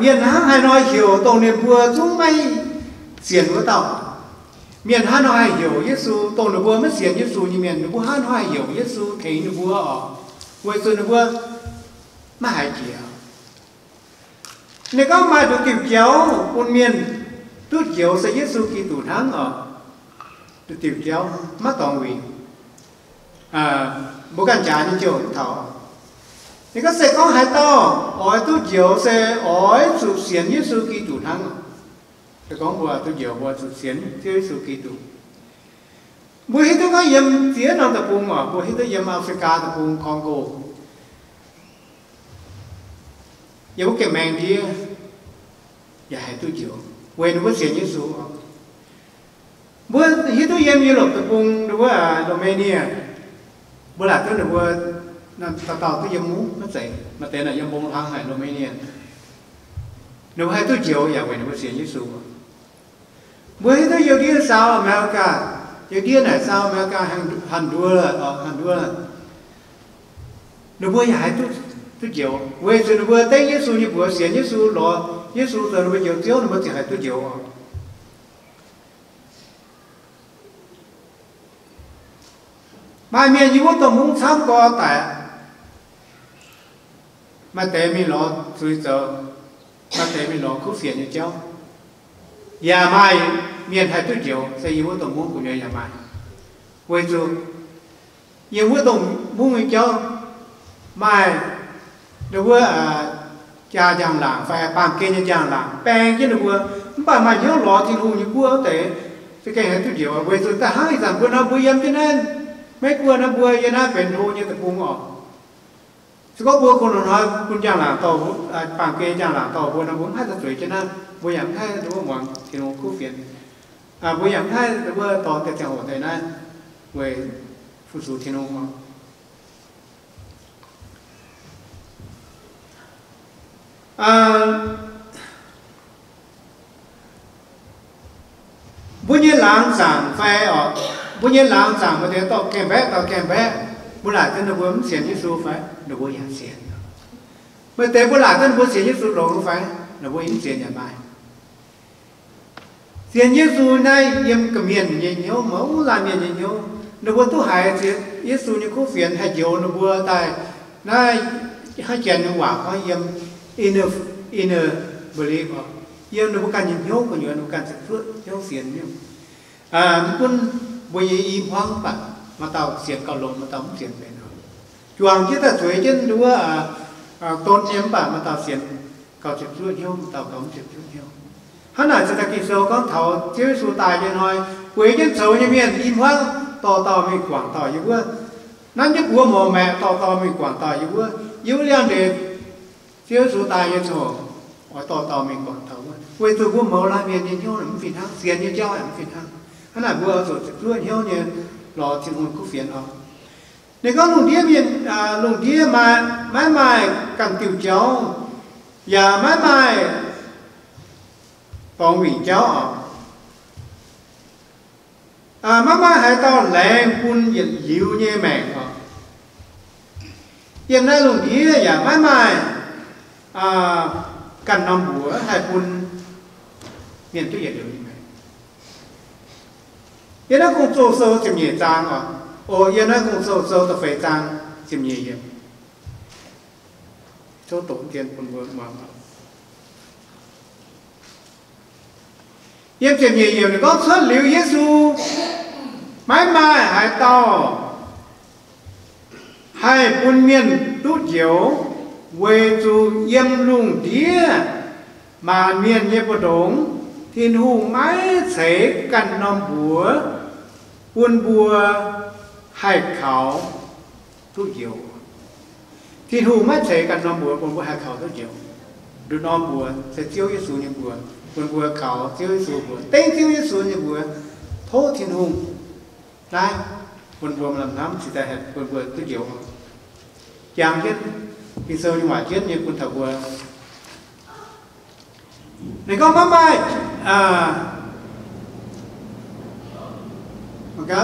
mienh hnangv haaix nor heuc dongh ninh mbuo zungv maiv sienx wuov dauh? Mienh hnangv haaix nor haih heuc Yesu? Dongh ninh mbuo maiv sienx Yesu nyei mienh, ninh mbuo hnangv haaix nor haih heuc Yesu tengx ninh mbuo oc? Weic zuqc ninh mbuo maiv haiz jiex. Ninh gorngv maaih nduqc diuc jauv bun mienh duqv njoux se Yesu Giduc hnangv oc. Nduqc diuc jauv maiv dorngx wuic. Mbuo ganh jaax nyei jouh mv taux. Ninh gorngv se gorngv haaix dauh oix duqv njoux se oix zuqc sienx Yesu Giduc hnangv. Se gorngv mbuo duqv njoux mbuo zuqc sienx Ziouv Yesu Giduc. Mbuo hiuv duqv gorngv yiem ziex norm deic-bung oc, mbuo hiuv duqv yiem Africa deic-bung, Congo, yiem wuov gengh maengx ndiev yaac haih duqv njoux weic ninh mbuo sienx Yesu oc. Mbuo hiuv duqv yiem Europe deic-bung, ninh mbuo Romania, mbuo laaic duqv ninh mbuo dauh dauh duqv yiem mungv maiv zeiz, maaih deix naaic yiem mbong hlang haic Romania. Ninh mbuo haih duqv njoux yaac weic ninh mbuo sienx Yesu. Mbuo hiuv duqv youh ndiev South America, youh ndiev naaic South America, Honduras, Honduras, ninh mbuo yaac haih duqv njoux weic zuqc ninh mbuo dengv Yesu nyei mbuox, sienx Yesu, lorz Yesu zoux ninh mbuo Njoux Ziouv, ninh mbuo ziouc haih duqv njoux oc. Maaih mienh yiem wuov dongh mungv camv gorx daic, maaih deix mingh lorz zuiz zoux, maaih deix mingh lorz kuv fienx nyei jauv. Yaac maaih mienh haih duqv njoux se yiem wuov dongh mungv gu'nyuoz yaac maaih. Weic zuqc yiem wuov dongh mungv nyei jauv maaih ninh mbuo jaa njang-laangc fai baamh gen nyei njang-laangc baeng jienv ninh mbuo, mv baac maaih hnyouv lorz Tin-Hungh nyei guoqv wuov deix za'gengh haih duqv njoux. Weic zuqc da'hnangv ih zanc mbuo nor, mbuo yiem jienv naaiv Meiv Guoqv nor, mbuo yiem naaiv benx hlo nyei deic-bung oc. Se gorngv mbuo kungx hnoi bun njang-laangc dorh, baamh gen njang-laangc dorh mbuo nor, mbuo mv haih daaih zueiz jienv naaiv, mbuo yaac mv haih wuov muangx Tin-Hungh kuv fienx. Mbuo yaac mv haih wuov dorh deix ziangh hoc deix naaiv weic fu-sux Tin-Hungh oc. Mbuo nyei laangz zaangc fai oc, mbuo nyei laangz zaangc maaih deix dorh gaengh mbaeqv dorh gaengh mbaeqv, mbuo laaic duqv ninh mbuo mv sienx Yesu fai? Ninh mbuo yaac sienx. Maaih deix mbuo laaic duqv ninh mbuo sienx Yesu longx fai? Ninh mbuo mv sienx yaac maaih. Sienx Yesu naaiv yiem ga'mienh nyei hnyouv, mouz laanh mienh nyei hnyouv. Ninh mbuo duqv haiz Yesu nyei kuv fienx haih njoux ninh mbuo daaih naaiv, haiv janx nyei waac gorngv yiem inner, inner belief, yiem ninh mbuo ganh nyei hnyouv gu'nyuoz, ninh mbuo ganh ziepc zuoqv hnyouv sienx nyei. Mv gunv mbuo nyei i hmuangv mv baac maaih dauh sienx gauh longx, maaih dauh mv sienx benx. Juangc jienv daaih zueiz jienv nduov, don nyei mv baac maaih dauh sienx gauh ziepc zuoqv hnyouv, maaih dauh gauh mv ziepc zuoqv hnyouv. Hnangv naaic se daaih Ging-Sou gorngv taux Ziouv Yesu daaih nyei hnoi, bueix jienv coux nyei mienh i hmuangv dorh dauh mingh guangc dauh yiem wuov. Nanv jienv buoz morc maeqc dorh dauh mingh guangc dauh yiem wuov. Yiem wuov liangx-ndeic Ziouv Yesu daaih nyei ziangh hoc, oix dorh dauh mingh guangc dauh wuov, weic zuqc mbuo mouz laanh mienh nyei hnyouv mv fih hnangv, sienx nyei jauv mv fih hnangv. Hnangv naaic mbuo oix zuqc ziepc zuoqv hnyouv nyei lorz Tin-Hungh kuv fienx oc. Ninh gorngv lungh ndiev mienh, lungh ndiev maiv maaih ganh diuh jauv, yaac maiv maaih dorngx wingc jauv oc. Maiv maaih haaix dauh laengz bun yietc liuz nyei maengc oc. Yiem naaiv lungh ndiev yaac maiv maaih ganh norm mbuox haih bun mienh duqv yietc liuz nyei maengc. Yiem naaiv Gong-Zoh sou ziepc nyeic zaang oc. O, yiem naaiv Gong-Zoh sou da'feix zaang ziepc nyeic yiemc. Tov doqc dien bun mbuo muangx. Yiem ziepc nyeic yiemc ninh gorngv, cuotv liuz Yesu, maiv maaih haaix dauh haih bun mienh duqv njoux, weic zuqc yiem lungh ndiev maanc mienh nyei mbu'ndongx Tin-Hungh maiv ceix ganh norm mbuox bun mbuo haih kaux duqv njoux. Tin-Hungh maiv ceix ganh norm mbuox bun mbuo haih kaux duqv njoux. Nduqc norm mbuox se Ziouv Yesu nyei mbuox, bun mbuo kaux Ziouv Yesu mbuox, dengv Ziouv Yesu nyei mbuox, tov Tin-Hungh naaiv bun mbuo maaih lamh hnamv cingx daaih haih bun mbuo duqv njoux. Jangx jienv Ging-Sou nyei waac jienv nyei bun taux mbuo. Ninh gorngv maiv maaih,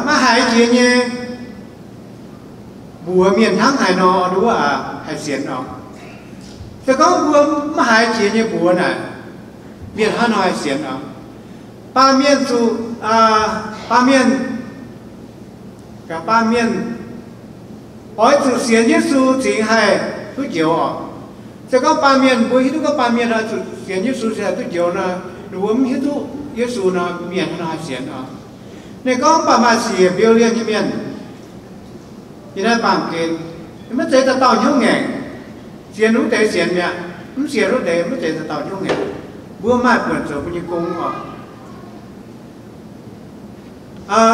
maiv haiz jiex nyei mbuox mienh hnangv haaix nor nduov haih sienx oc. Se gorngv mbuo maiv haiz jiex nyei mbuox naaic, mienh hnangv nor haih sienx oc. Baamh mienh zuqc, baamh mienh, baamh mienh oix zuqc sienx Yesu cingx haih duqv njoux oc. Se gorngv baamh mienh, mbuo hiuv duqv gorngv baamh mienh oix zuqc sienx Yesu cingx haih duqv njoux nor, ninh mbuo mv hiuv duqv Yesu nor, mienh hnangv nor haih sienx oc. Ninh gorngv mv baac maaih siec mbiouh lienh nyei mienh yiem naaiv baamh gen, maiv zeiz dauh dauh hnyouv ngaengc. Sienx wuov deix sienx mi'aqv, mv sienx wuov deix maiv zeiz dauh dauh hnyouv ngaengc. Mbuo maaih buonc zoux mbuo nyei gong oc.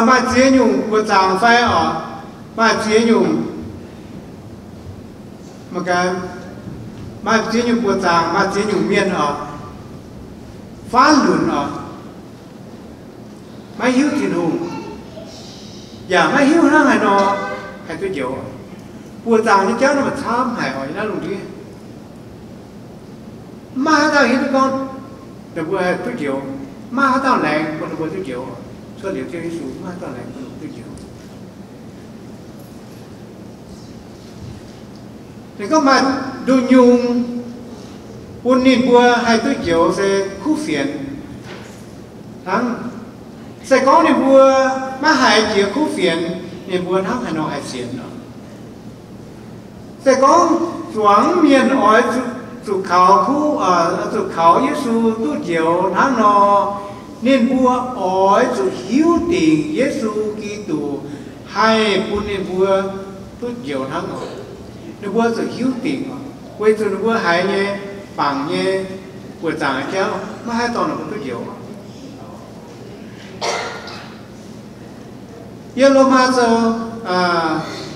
Maaih ziex nyungc buoz-zaangc fai oc, maaih ziex nyungc, maaih ziex nyungc buoz-zaangc, maaih ziex nyungc mienh oc, faanv lunc oc, maiv hiuv Tin-Hungh, yaac maiv hiuv hnangv haaix nor haih duqv njoux. Buoz-zaangc nyei jauv naaiv maaih camv haic oc, yiem naaiv lungh ndiev. Maiv maaih haaix dauh hiuv duqv gorngv ninh mbuo haih duqv njoux. Maiv maaih haaix dauh laengz bun ninh mbuo duqv njoux. Cuotv liuz Ziouv Yesu, maiv maaih haaix dauh laengz bun ninh mbuo duqv njoux. Ninh gorngv maaih nduqc nyungc bun ninh mbuo haih duqv njoux se kuv fienx hnangv. Se gorngv ninh mbuo maiv haiz jiex kuv fienx, ninh mbuo hnangv haaix nor haih sienx nor? Se gorngv zuangx mienh oix zuqc kaux kuv, zuqc kaux Yesu duqv njoux hnangv nor, ninh mbuo oix zuqc hiuv dingc Yesu Giduc haih bun ninh mbuo duqv njoux hnangv oc. Ninh mbuo zuqc hiuv dingc oc, weic zuqc ninh mbuo haiz nyei, bangc nyei, buoqc zaangc nyei jauv maiv haih dorh ninh mbuo duqv njoux. Yiem Lomaa Sou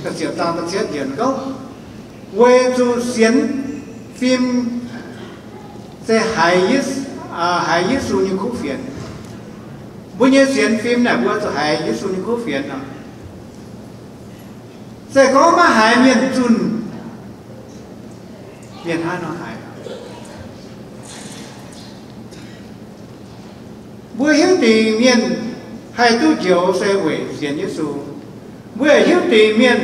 da'ziepc zaang da'cietv yiemc gorngv, weic zuqc sienx fim se haiz, haiz Yesu nyei kuv fienx. Mbuo nyei sienx fim naaic mbuo zuqc haiz Yesu nyei kuv fienx nor. Se gorngv maiv haiz mienh zunh, mienh hnangv nor haiz. Mbuo hiuv dingc mienh haih duqv njoux se weic sienx Yesu. Mbuo yaac hiuv dingc mienh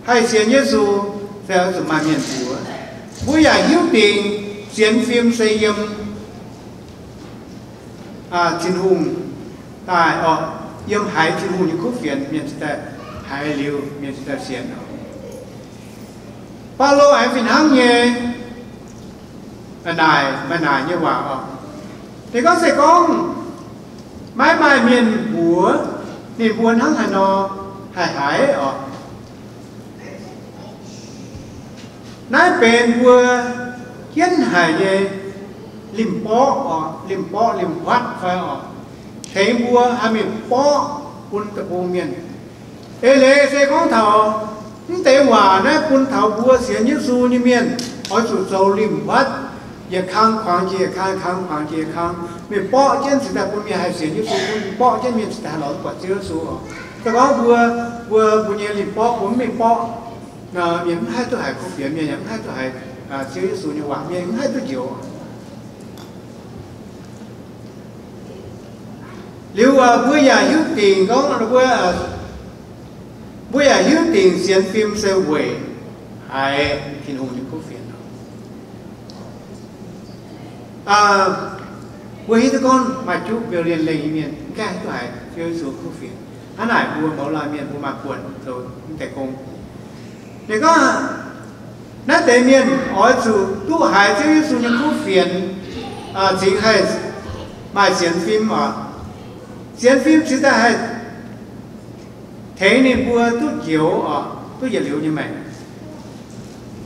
haih sienx Yesu se oix zuqc maaih mienh mbuox. Mbuo yaac hiuv dingc sienx fim se yiem Tin-Hungh daaih oc, yiem haiz Tin-Hungh nyei kuv fienx, mienh cingx daaih haiz liuz, mienh cingx daaih sienx oc. Baulo aengx fih hnangv nyei naaic, maaih naaic nyei waac oc. Ninh gorngv se gorngv maiv maaih mienh mbuox ninh mbuo hnangv haaix nor haih haiz oc. Naaiv benx mbuo jienv haic nyei limh borqv oc, limh borqv limh huatv fai oc, tengx mbuo haih mingh borqv bun deic-bung mienh. Eix leiz se gorngv taux mv deix waac naaiv bun taux mbuo sienx Yesu nyei mienh oix zuqc zoux limh huatv, yietc kang kuangx jiex yietc kang, kang kuangx jiex yietc kang, mingh borqv jienv cingx daaih bun mienh haih sienx Yesu, bun borqv jienv mienh cingx daaih haih lorz duqv buatc Ziouv Yesu oc. Se gorngv mbuo, mbuo, mbuo nyei limh borqv mbuo mv mingh borqv, mienh mv haih duqv haiz kuv fienx, mienh yaac mv haih duqv haiz Ziouv Yesu nyei waac, mienh mv haih duqv njoux. Liuz mbuo yaac hiuv dingc gorngv, mbuo yaac hiuv dingc sienx fim se weic haiz Tin-Hungh nyei kuv fienx. Mbuo hiuv duqv gorngv maaih juqv billion lengh nyei mienh mv gaengh duqv haiz Ziouv Yesu kuv fienx. Hnangv naaic mbuo mouz laanh mienh mbuo maaih buonc zoux mv deix gong. Ninh gorngv naaiv deix mienh oix zuqc duqv haiz Ziouv Yesu nyei kuv fienx, cingx haih maaih sienx fim oc. Sienx fim cingx daaih haih tengx ninh mbuo duqv njoux oc, duqv yietc liuz nyei maengc.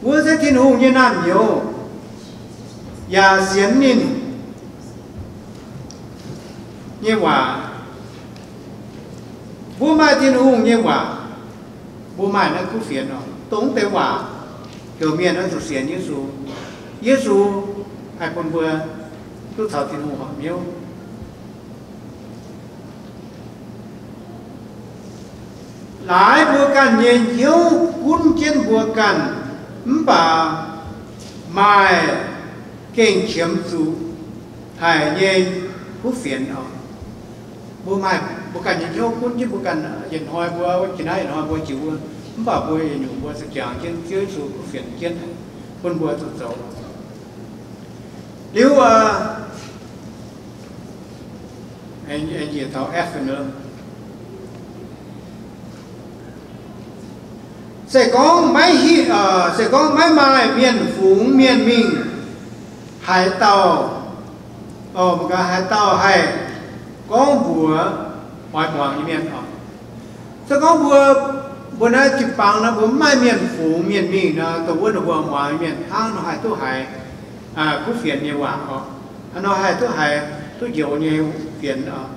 Mbuo se Tin-Hungh nyei naamh nyouz, yaac sienx ninh nyei waac. Mbuo maaih Tin-Hungh nyei waac, mbuo maaih naaiv kuv fienx oc, dongh deix waac heuc mienh oix zuqc sienx Yesu. Yesu haih bun mbuo duqv caux Tin-Hungh horpc hnyouv. Laaix mbuo ganh nyei hnyouv gunv jienv mbuo ganh, mv baac maaih gengh qiemx zuqc haic nyei kuv fienx oc. Mbuo maaih mbuo ganh nyei hnyouv gunv jienv mbuo ganh, yietc hnoi mbuo, jiex naaiv yietc hnoi mbuo jiex wuov, mv baac mbuo yietc nyungc mbuo za'jangx jienv Ziouv Yesu kuv fienx jienv bun mbuo zuqc zoux. Liuz njiec taux F, se gorngv maiv, se gorngv maiv maaih mienh fungx mienh mingh haaix dauh, haaix dauh haih gorngv mbuox oix muangx nyei mienh oc. Se gorngv mbuo, mbuo naaiv jiu-baang nor mbuo mv maaih mienh fungx mienh mingh nor, dongh wuov ninh mbuo muangx nyei mienh hnangv nor haih duqv haiz kuv fienx nyei waac oc. Hnangv nor haih duqv haiz duqv njoux nyei fienx oc.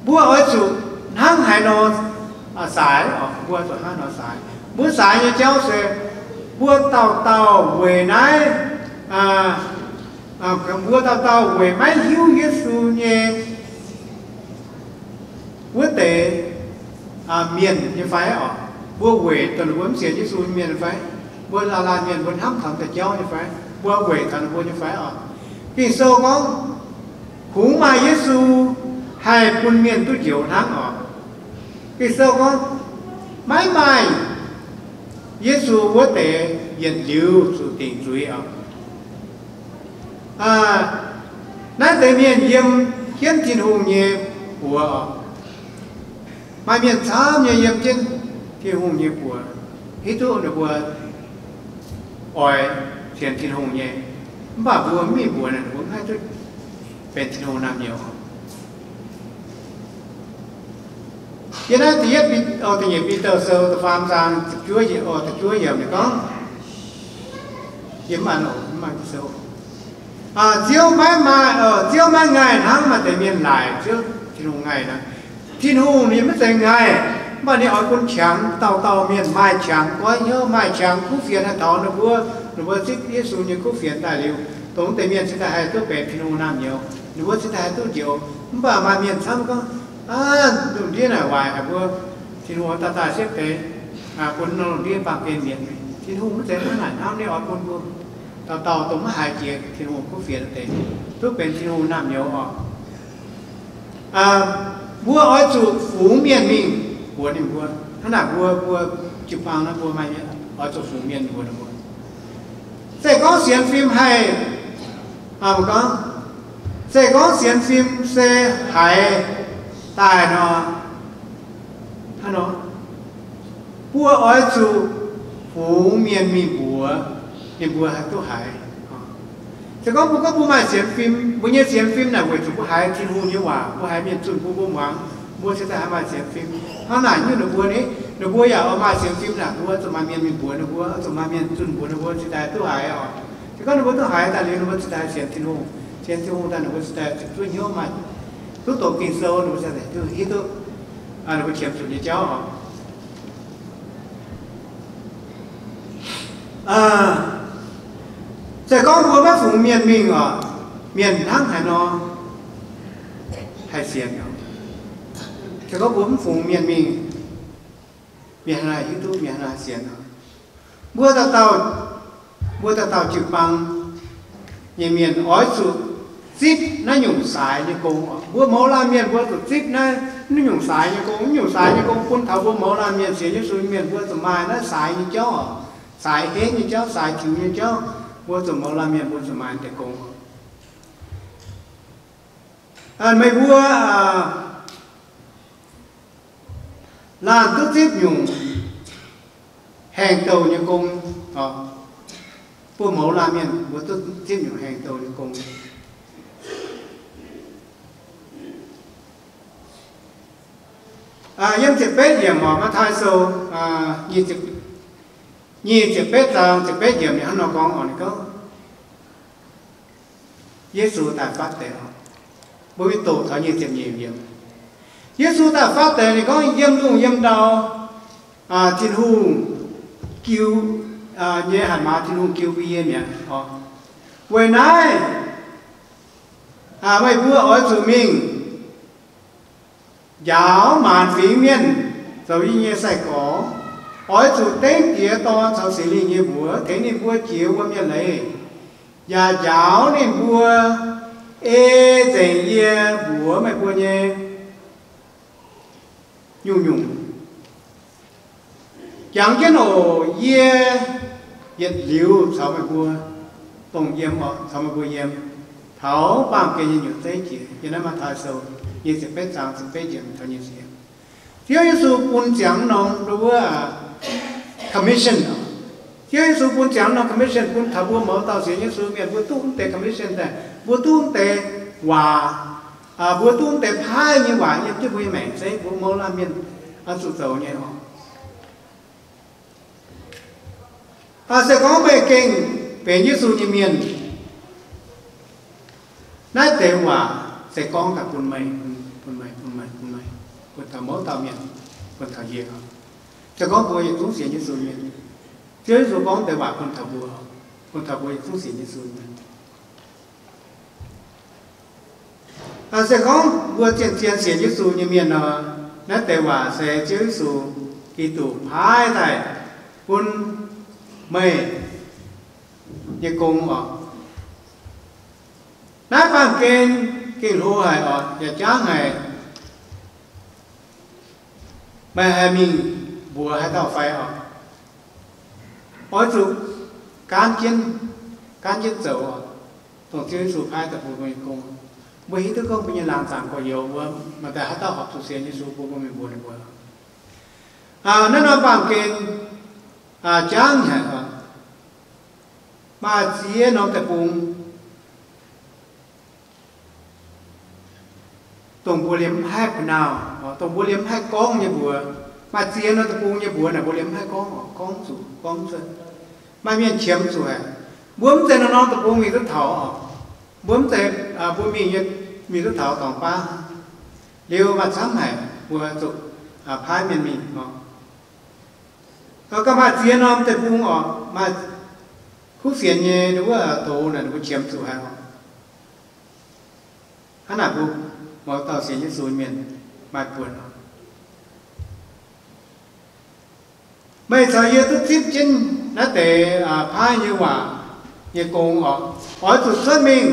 Mbuo oix zuqc hnangv haaix nor saaix oc? Mbuo zuqc hnangv nor saaix. Mbuo saaix nyei jauv se mbuo dauh dauh weic naaiv, mbuo dauh dauh weic maiv hiuv Yesu nyei wuov deix mienh nyei fai oc? Mbuo weic dongh ninh mbuo mv sienx Yesu nyei mienh fai? Mbuo laanh laanh mienh mbuo hnamv taux deix jauv nyei fai? Mbuo weic taux ninh mbuo nyei fai oc? Ging-Sou gorngv, kungx maaih Yesu haih bun mienh duqv njoux hnangv oc. Ging-Sou gorngv, maiv maaih Yesu wuov deix yietc liuz zuqc dingc zuiz oc. Naaiv deix mienh yiem jienv Tin-Hungh nyei buoz oc. Maaih mienh camv nyei yiem jienv Tin-Hungh nyei buoz, hiuv duqv ninh mbuo oix sienx Tin-Hungh nyei. Mv baac mbuo mv mingh mbuox ninh, mbuo mv haih duqv benx Tin-Hungh naamh nyouz. Yiem naaiv da'yietv, da'nyeic Bide Sou da'faam zaang, da'juov yiemc ninh gorngv, yiem, Ziouv maiv maaih, Ziouv maiv ngaih hnangv maaih deix mienh laaic Ziouv Tin-Hungh ngaih nor. Tin-Hungh ninh maiv zeiz ngaih, mv baac ninh oix bun qangx dauh dauh mienh maaih qangx goiv hnyouv, maaih qangx kuv fienx haih taux ninh mbuo, ninh mbuo zipv Yesu nyei kuv fienx daaih liuz, dongh deix mienh cingx daaih haih duqv benx Tin-Hungh naamh nyouz, ninh mbuo cingx daaih haih duqv njoux. Mv baac maaih mienh camv gorngv, lungh ndiev naaic waaic haic mbuo, Tin-Hungh daaih daaih siepv deix, bun lungh ndiev baamh gen mietc. Tin-Hungh maiv zeiz hnangv naaic hnamv, ninh oix bun mbuo dauh dauh dongh maiv haiz jiex Tin-Hungh kuv fienx deix duqv benx Tin-Hungh naamh nyouz oc. Mbuo oix zuqc fungx mienh mingh mbuox ninh mbuo. Hnangv naaic mbuo, mbuo jiu-baang naaiv mbuo maaih mienh oix zuqc fungx mienh mbuox ninh mbuo. Se gorngv sienx fim haih, gorngv, se gorngv sienx fim se haiz daaih nor, mbuo oix zuqc fungx mienh mingh mbuox ninh mbuo haih duqv haiz. Se gorngv mbuo gorngv mbuo maaih sienx fim, mbuo nyei sienx fim naaic weic zuqc mbuo haiz Tin-Hungh nyei waac, mbuo haiz mienh zunh bun mbuo muangx, mbuo cingx daaih haih maaih sienx fim. Hnangv naaic nyungc ninh mbuo ni, ninh mbuo yaac oix maaih sienx fim naaic, mbuo zuqc maaih mienh mingh mbuox ninh mbuo, zuqc maaih mienh zunh mbuox ninh mbuo cingx daaih duqv haiz oc. Se gorngv ninh mbuo duqv haiz daaih liuz, ninh mbuo cingx daaih sienx Tin-Hungh, sienx Tin-Hungh daaih ninh mbuo cingx daaih zuqc zuov hnyouv maaih, duqv doqc Ging-Sou, ninh mbuo cingx daaih hiuv duqv, ninh mbuo qiemx zuqc nyei jauv oc. Se gorngv mbuo maiv fungx mienh mingh oc, mienh hnangv haaix nor haih sienx? Se gorngv mbuo mv fungx mienh mingh, mienh hnangv naaiv hiuv duqv, mienh hnangv naaiv sienx? Mbuo dauh dauh, mbuo dauh dauh jiu-baang nyei mienh oix zuqc zipv naaiv nyungc saaix nyei gong oc. Mbuo mouz laanh mienh mbuo zuqc zipv naaiv, naaiv nyungc saaix nyei gong. Naaiv nyungc saaix nyei gong bun taux mbuo mouz laanh mienh, sienx Yesu mienh mbuo zuqc maaih naaiv saaix nyei jauv oc. Saaix henv nyei jauv, saaix tiux nyei jauv, mbuo zuqc mouz laanh mienh mbuo zuqc maaih deix gong. Meih mbuo laanh duqv zipv nyungc haengh douh nyei gong. Bun mouz laanh mienh mbuo duqv zipv nyungc haengh douh nyei gong. Yiem ziepc betv yiemc oc, Matv^taai Sou nyic ziepc betv zaang ziepc betv yiemc ninh hnangv nor gorngv oc, ninh gorngv, Yesu daaih fatv deix oc. Mbuo mingh doqc taux nyic ziepc nyeic yiemc. Yesu daaih fatv deix ninh gorngv, yiem lungh yiem ndau Tin-Hungh jiu nyei hatc maaz Tin-Hungh jiu mbuo yie mi'aqv oc. Weic naaiv meih mbuo oix zuqc mingh njaaux maanc fingx mienh zoux yie nyei sai-gorx. Oix zuqc dengv Diex, Dorn caux Singx Lingh nyei mbuox tengx ninh mbuo jiex wuom nyei leiz, yaac njaaux ninh mbuo ei nzengc yie mbuox meih mbuo nyei nyungc-nyungc. Jangx jienv oc, yie yietc liuz caux meih mbuo dongh yiem oc, caux meih mbuo yiem taux baamh gen nyei nyutc zeiv jiex. Yiem naaiv Matv^taai Sou nyic ziepc betv zaang ziepc betv yiemc taux nyic ziepc. Ziouv Yesu bun ziangx norm wuov commission. Ziouv Yesu bun ziangx norm commission bun taux mbuo mouz dauh sienx Yesu mienh, mbuo duqv mv deix commission daaih, mbuo duqv mv deix waac, mbuo duqv mv deix paaiv nyei waac yiem jienv mbuo nyei maengc zeiv, mbuo mouz laanh mienh oix zuqc zoux nyei oc. Se gorngv meih gengh benx Yesu nyei mienh, naaiv deix waac se gorngv daaih bun meih, bun meih, bun meih, bun meih, bun taux mouz dauh mienh, bun taux yie. Se gorngv mbuo yietc zungv sienx Yesu mienh, Ziouv Yesu gorngv deix waac bun taux mbuo, bun taux mbuo yietc zungv sienx Yesu mienh. Se gorngv mbuo zien-zien sienx Yesu nyei mienh nor, naaiv deix waac se Ziouv Yesu Giduc paaiv daaih bun meih nyei gong oc. Naaiv baamh gen gengh hlo haic oc, yaac jangv haic. Meih haih mingh mbuox haaix dauh fai oc? Oix zuqc gaanv jienv, gaanv jienv zoux oc, dongh Ziouv Yesu paaiv daaih bun mbuo nyei gong. Mbuo hiuv duqv gorngv mbuo nyei laangz zaangc gorx-youz wuov, maaih daaih haaix dauh horpc zuqc sienx Yesu, mbuo mbuo mingh mbuox ninh mbuo. Naaiv norm baamh gen jangv haic oc. Maaih ziex norm deic-bung, dongh mbuo liemh mv haih pa'naauh, dongh mbuo liemh mv haih gorngv nyei mbuox. Maaih ziex norm deic-bung nyei mbuox naaic mbuo liemh mv haih gorngv, gorngv zuqc, gorngv cuotv. Maaih mienh qiemx zuqc haic. Mbuo mv zeiz norm-norm deic-bung mingh duqv taux oc. Mbuo mv zeiz, mbuo mingh, mingh duqv taux dorngx baav. Liuz maaih camv haic, mbuo zuqc paaiv mienh mingh oc. Gauh maaih ziex norm deic-bung oc, maaih kuv fienx nyei wuov doz naaic mbuo qiemx zuqc haic oc. Hnangv naaic mbuo mouz dauh sienx Yesu mienh maaih buonc oc. Meih caux yie duqv zipv jienv naaiv deix paaiv nyei waac nyei gong oc, oix zuqc cuotv mingh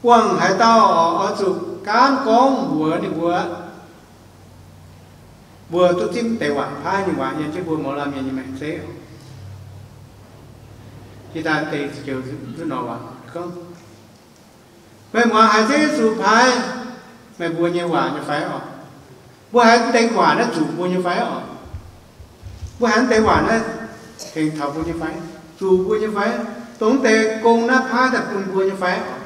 buangh haaix dauh oc, oix zuqc gaanv gorngv mbuox ninh mbuo, mbuo duqv zipv deix waac, paaiv nyei waac yiem jienv mbuo mouz laanh mienh nyei maengc zeiv oc. Yie daaih deix ziouc nzunc nor waac gorngv, meih muangx haiz Ziouv Yesu paaiv meih mbuo nyei waac nyei fai oc? Mbuo haiz deix waac naaiv zuqc mbuo nyei fai oc? Mbuo haiz deix waac naaiv tengx taux mbuo nyei fai? Zuqc mbuo nyei fai? Dongh deix gong naaiv paaiv daaih bun mbuo nyei fai oc?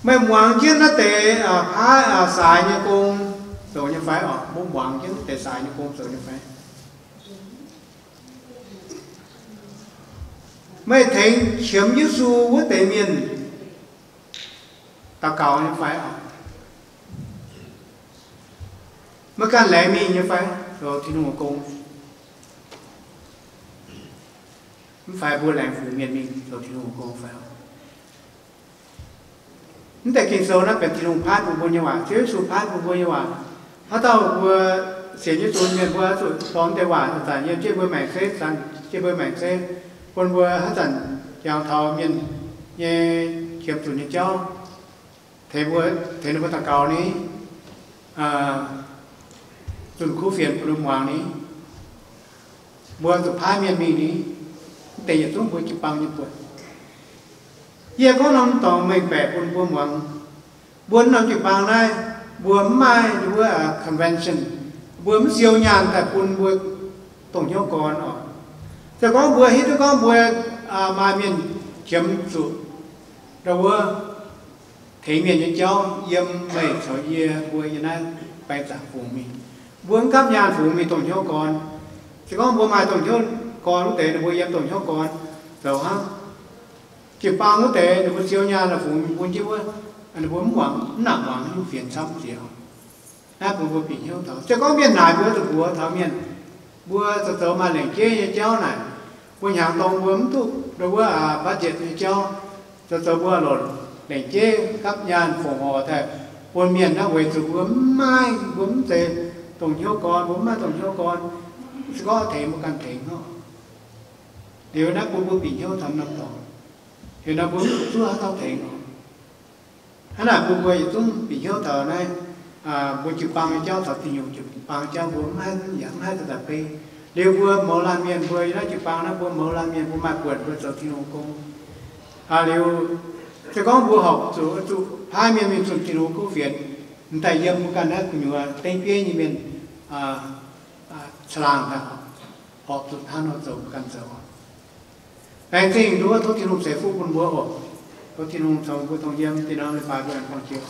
Meih muangx jienv naaiv deix paaiv saaix nyei gong zoux nyei fai oc? Mbuo muangx jienv naaiv deix saaix nyei gong zoux nyei fai? Meih tengx qiemx Yesu wuov deix mienh daux gaux nyei fai oc? Meih ganh laengz mingh nyei fai zoux Tin-Hungh gong? Mv fai mbuo laengz fungx mienh mingh zoux Tin-Hungh gong fai? Mv deix Ging-Sou naaiv benx Tin-Hungh paaiv bun mbuo nyei waac, Ziouv Yesu paaiv bun mbuo nyei waac. Haaix dauh mbuo sienx Yesu mienh mbuo zuqc dorh mv deix waac zanc-zanc yiem jienv mbuo maengc zeiv, zanc jienv mbuo maengc zeiv, bun mbuo haaix zanc jangx taux mienh nyei qiemx zuqc nyei jauv, tengx mbuo, tengx ninh mbuo daux gaux ni, zunh kuv fienx bun ninh muangx ni, mbuo zuqc paaiv mienh mingh ni, mv deix yietc zungv mbuo jiu-baang nyei buonc. Yie gorngv norm dorngx mengh baeqc bun mbuo muangx. Mbuo norm jiu-baang naaiv, mbuo mv maaih wuov convention, mbuo mv siou nyaanh daaih bun mbuo dongh hnyouv gorn oc. Se gorngv mbuo hiuv duqv gorngv mbuo maaih mienh qiemx zuqc ndau wuov tengx mienh nyei jauv yiem meih caux yie mbuo yiem naaiv baeng zaangc fungx mingh, mbuo mv gapv nyaanh fungx mingh dongh hnyouv gorn. Se gorngv mbuo maaih dongh hnyouv gorn wuov deix, ninh mbuo yiem dongh hnyouv gorn zoux hnangv. Jiu-baang wuov deix ninh mbuo siou nyaanh la'fungx bun jienv wuov, ninh mbuo mv muangx, mv nangc muangx, nyungc fienx camv jiex. Naaiv bun mbuo bieqc hnyouv taux, se gorngv mienh naaic mbuo zuqc mbuox taux mienh, mbuo zoux zoux maaih lengc jeiv nyei jauv naaic, mbuo hnyangx-dorng mbuo mv duqv ndau wuov budget nyei jauv, zoux zoux mbuo longc lengc jeiv gapv nyaanh fongc horc daaih bun mienh naaiv weic zuqc mbuo mv maaih, mbuo mv zeiz dongh hnyouv gorn, mbuo mv maaih dongh hnyouv gorn, se gorngv tengx mbuo ganh tengx oc. Liuz naaiv bun mbuo bieqc hnyouv taux norm dorngx. Liuz nor mbuo mv zuqc zuov haaix dauh tengx oc. Hnangv naaic bun mbuo yietc zungv bieqc hnyouv taux naaiv, mbuo jiu-baang nyei jauv caux Tin-Hungh jiu-baang nyei jauv mbuo mv haih, yaac mv haih daaih beiv. Liuz mbuo mouz laanh mienh, mbuo yiem naaiv jiu-baang naaiv, mbuo mouz laanh mienh mbuo maaih buonc mbuo zoux Tin-Hungh gong. Liuz se gorngv mbuo horpc zuqc, zuqc paaiv mienh mingh zunh Tin-Hungh kuv fienx, m'daaih yiem mbuo ganh naaiv gu'nyuoz dengv bieiv nyei mienh caangh laangh daaih horpc zuqc hnangv nor zoux mbuo ganh zoux. Laengz zingh nduov tov Tin-Hungh ceix fuqv bun mbuo oc. Tov Tin-Hungh caux mbuo dongh yiem, dinh norm leiz-baaix mbuo aengx buangh jiex.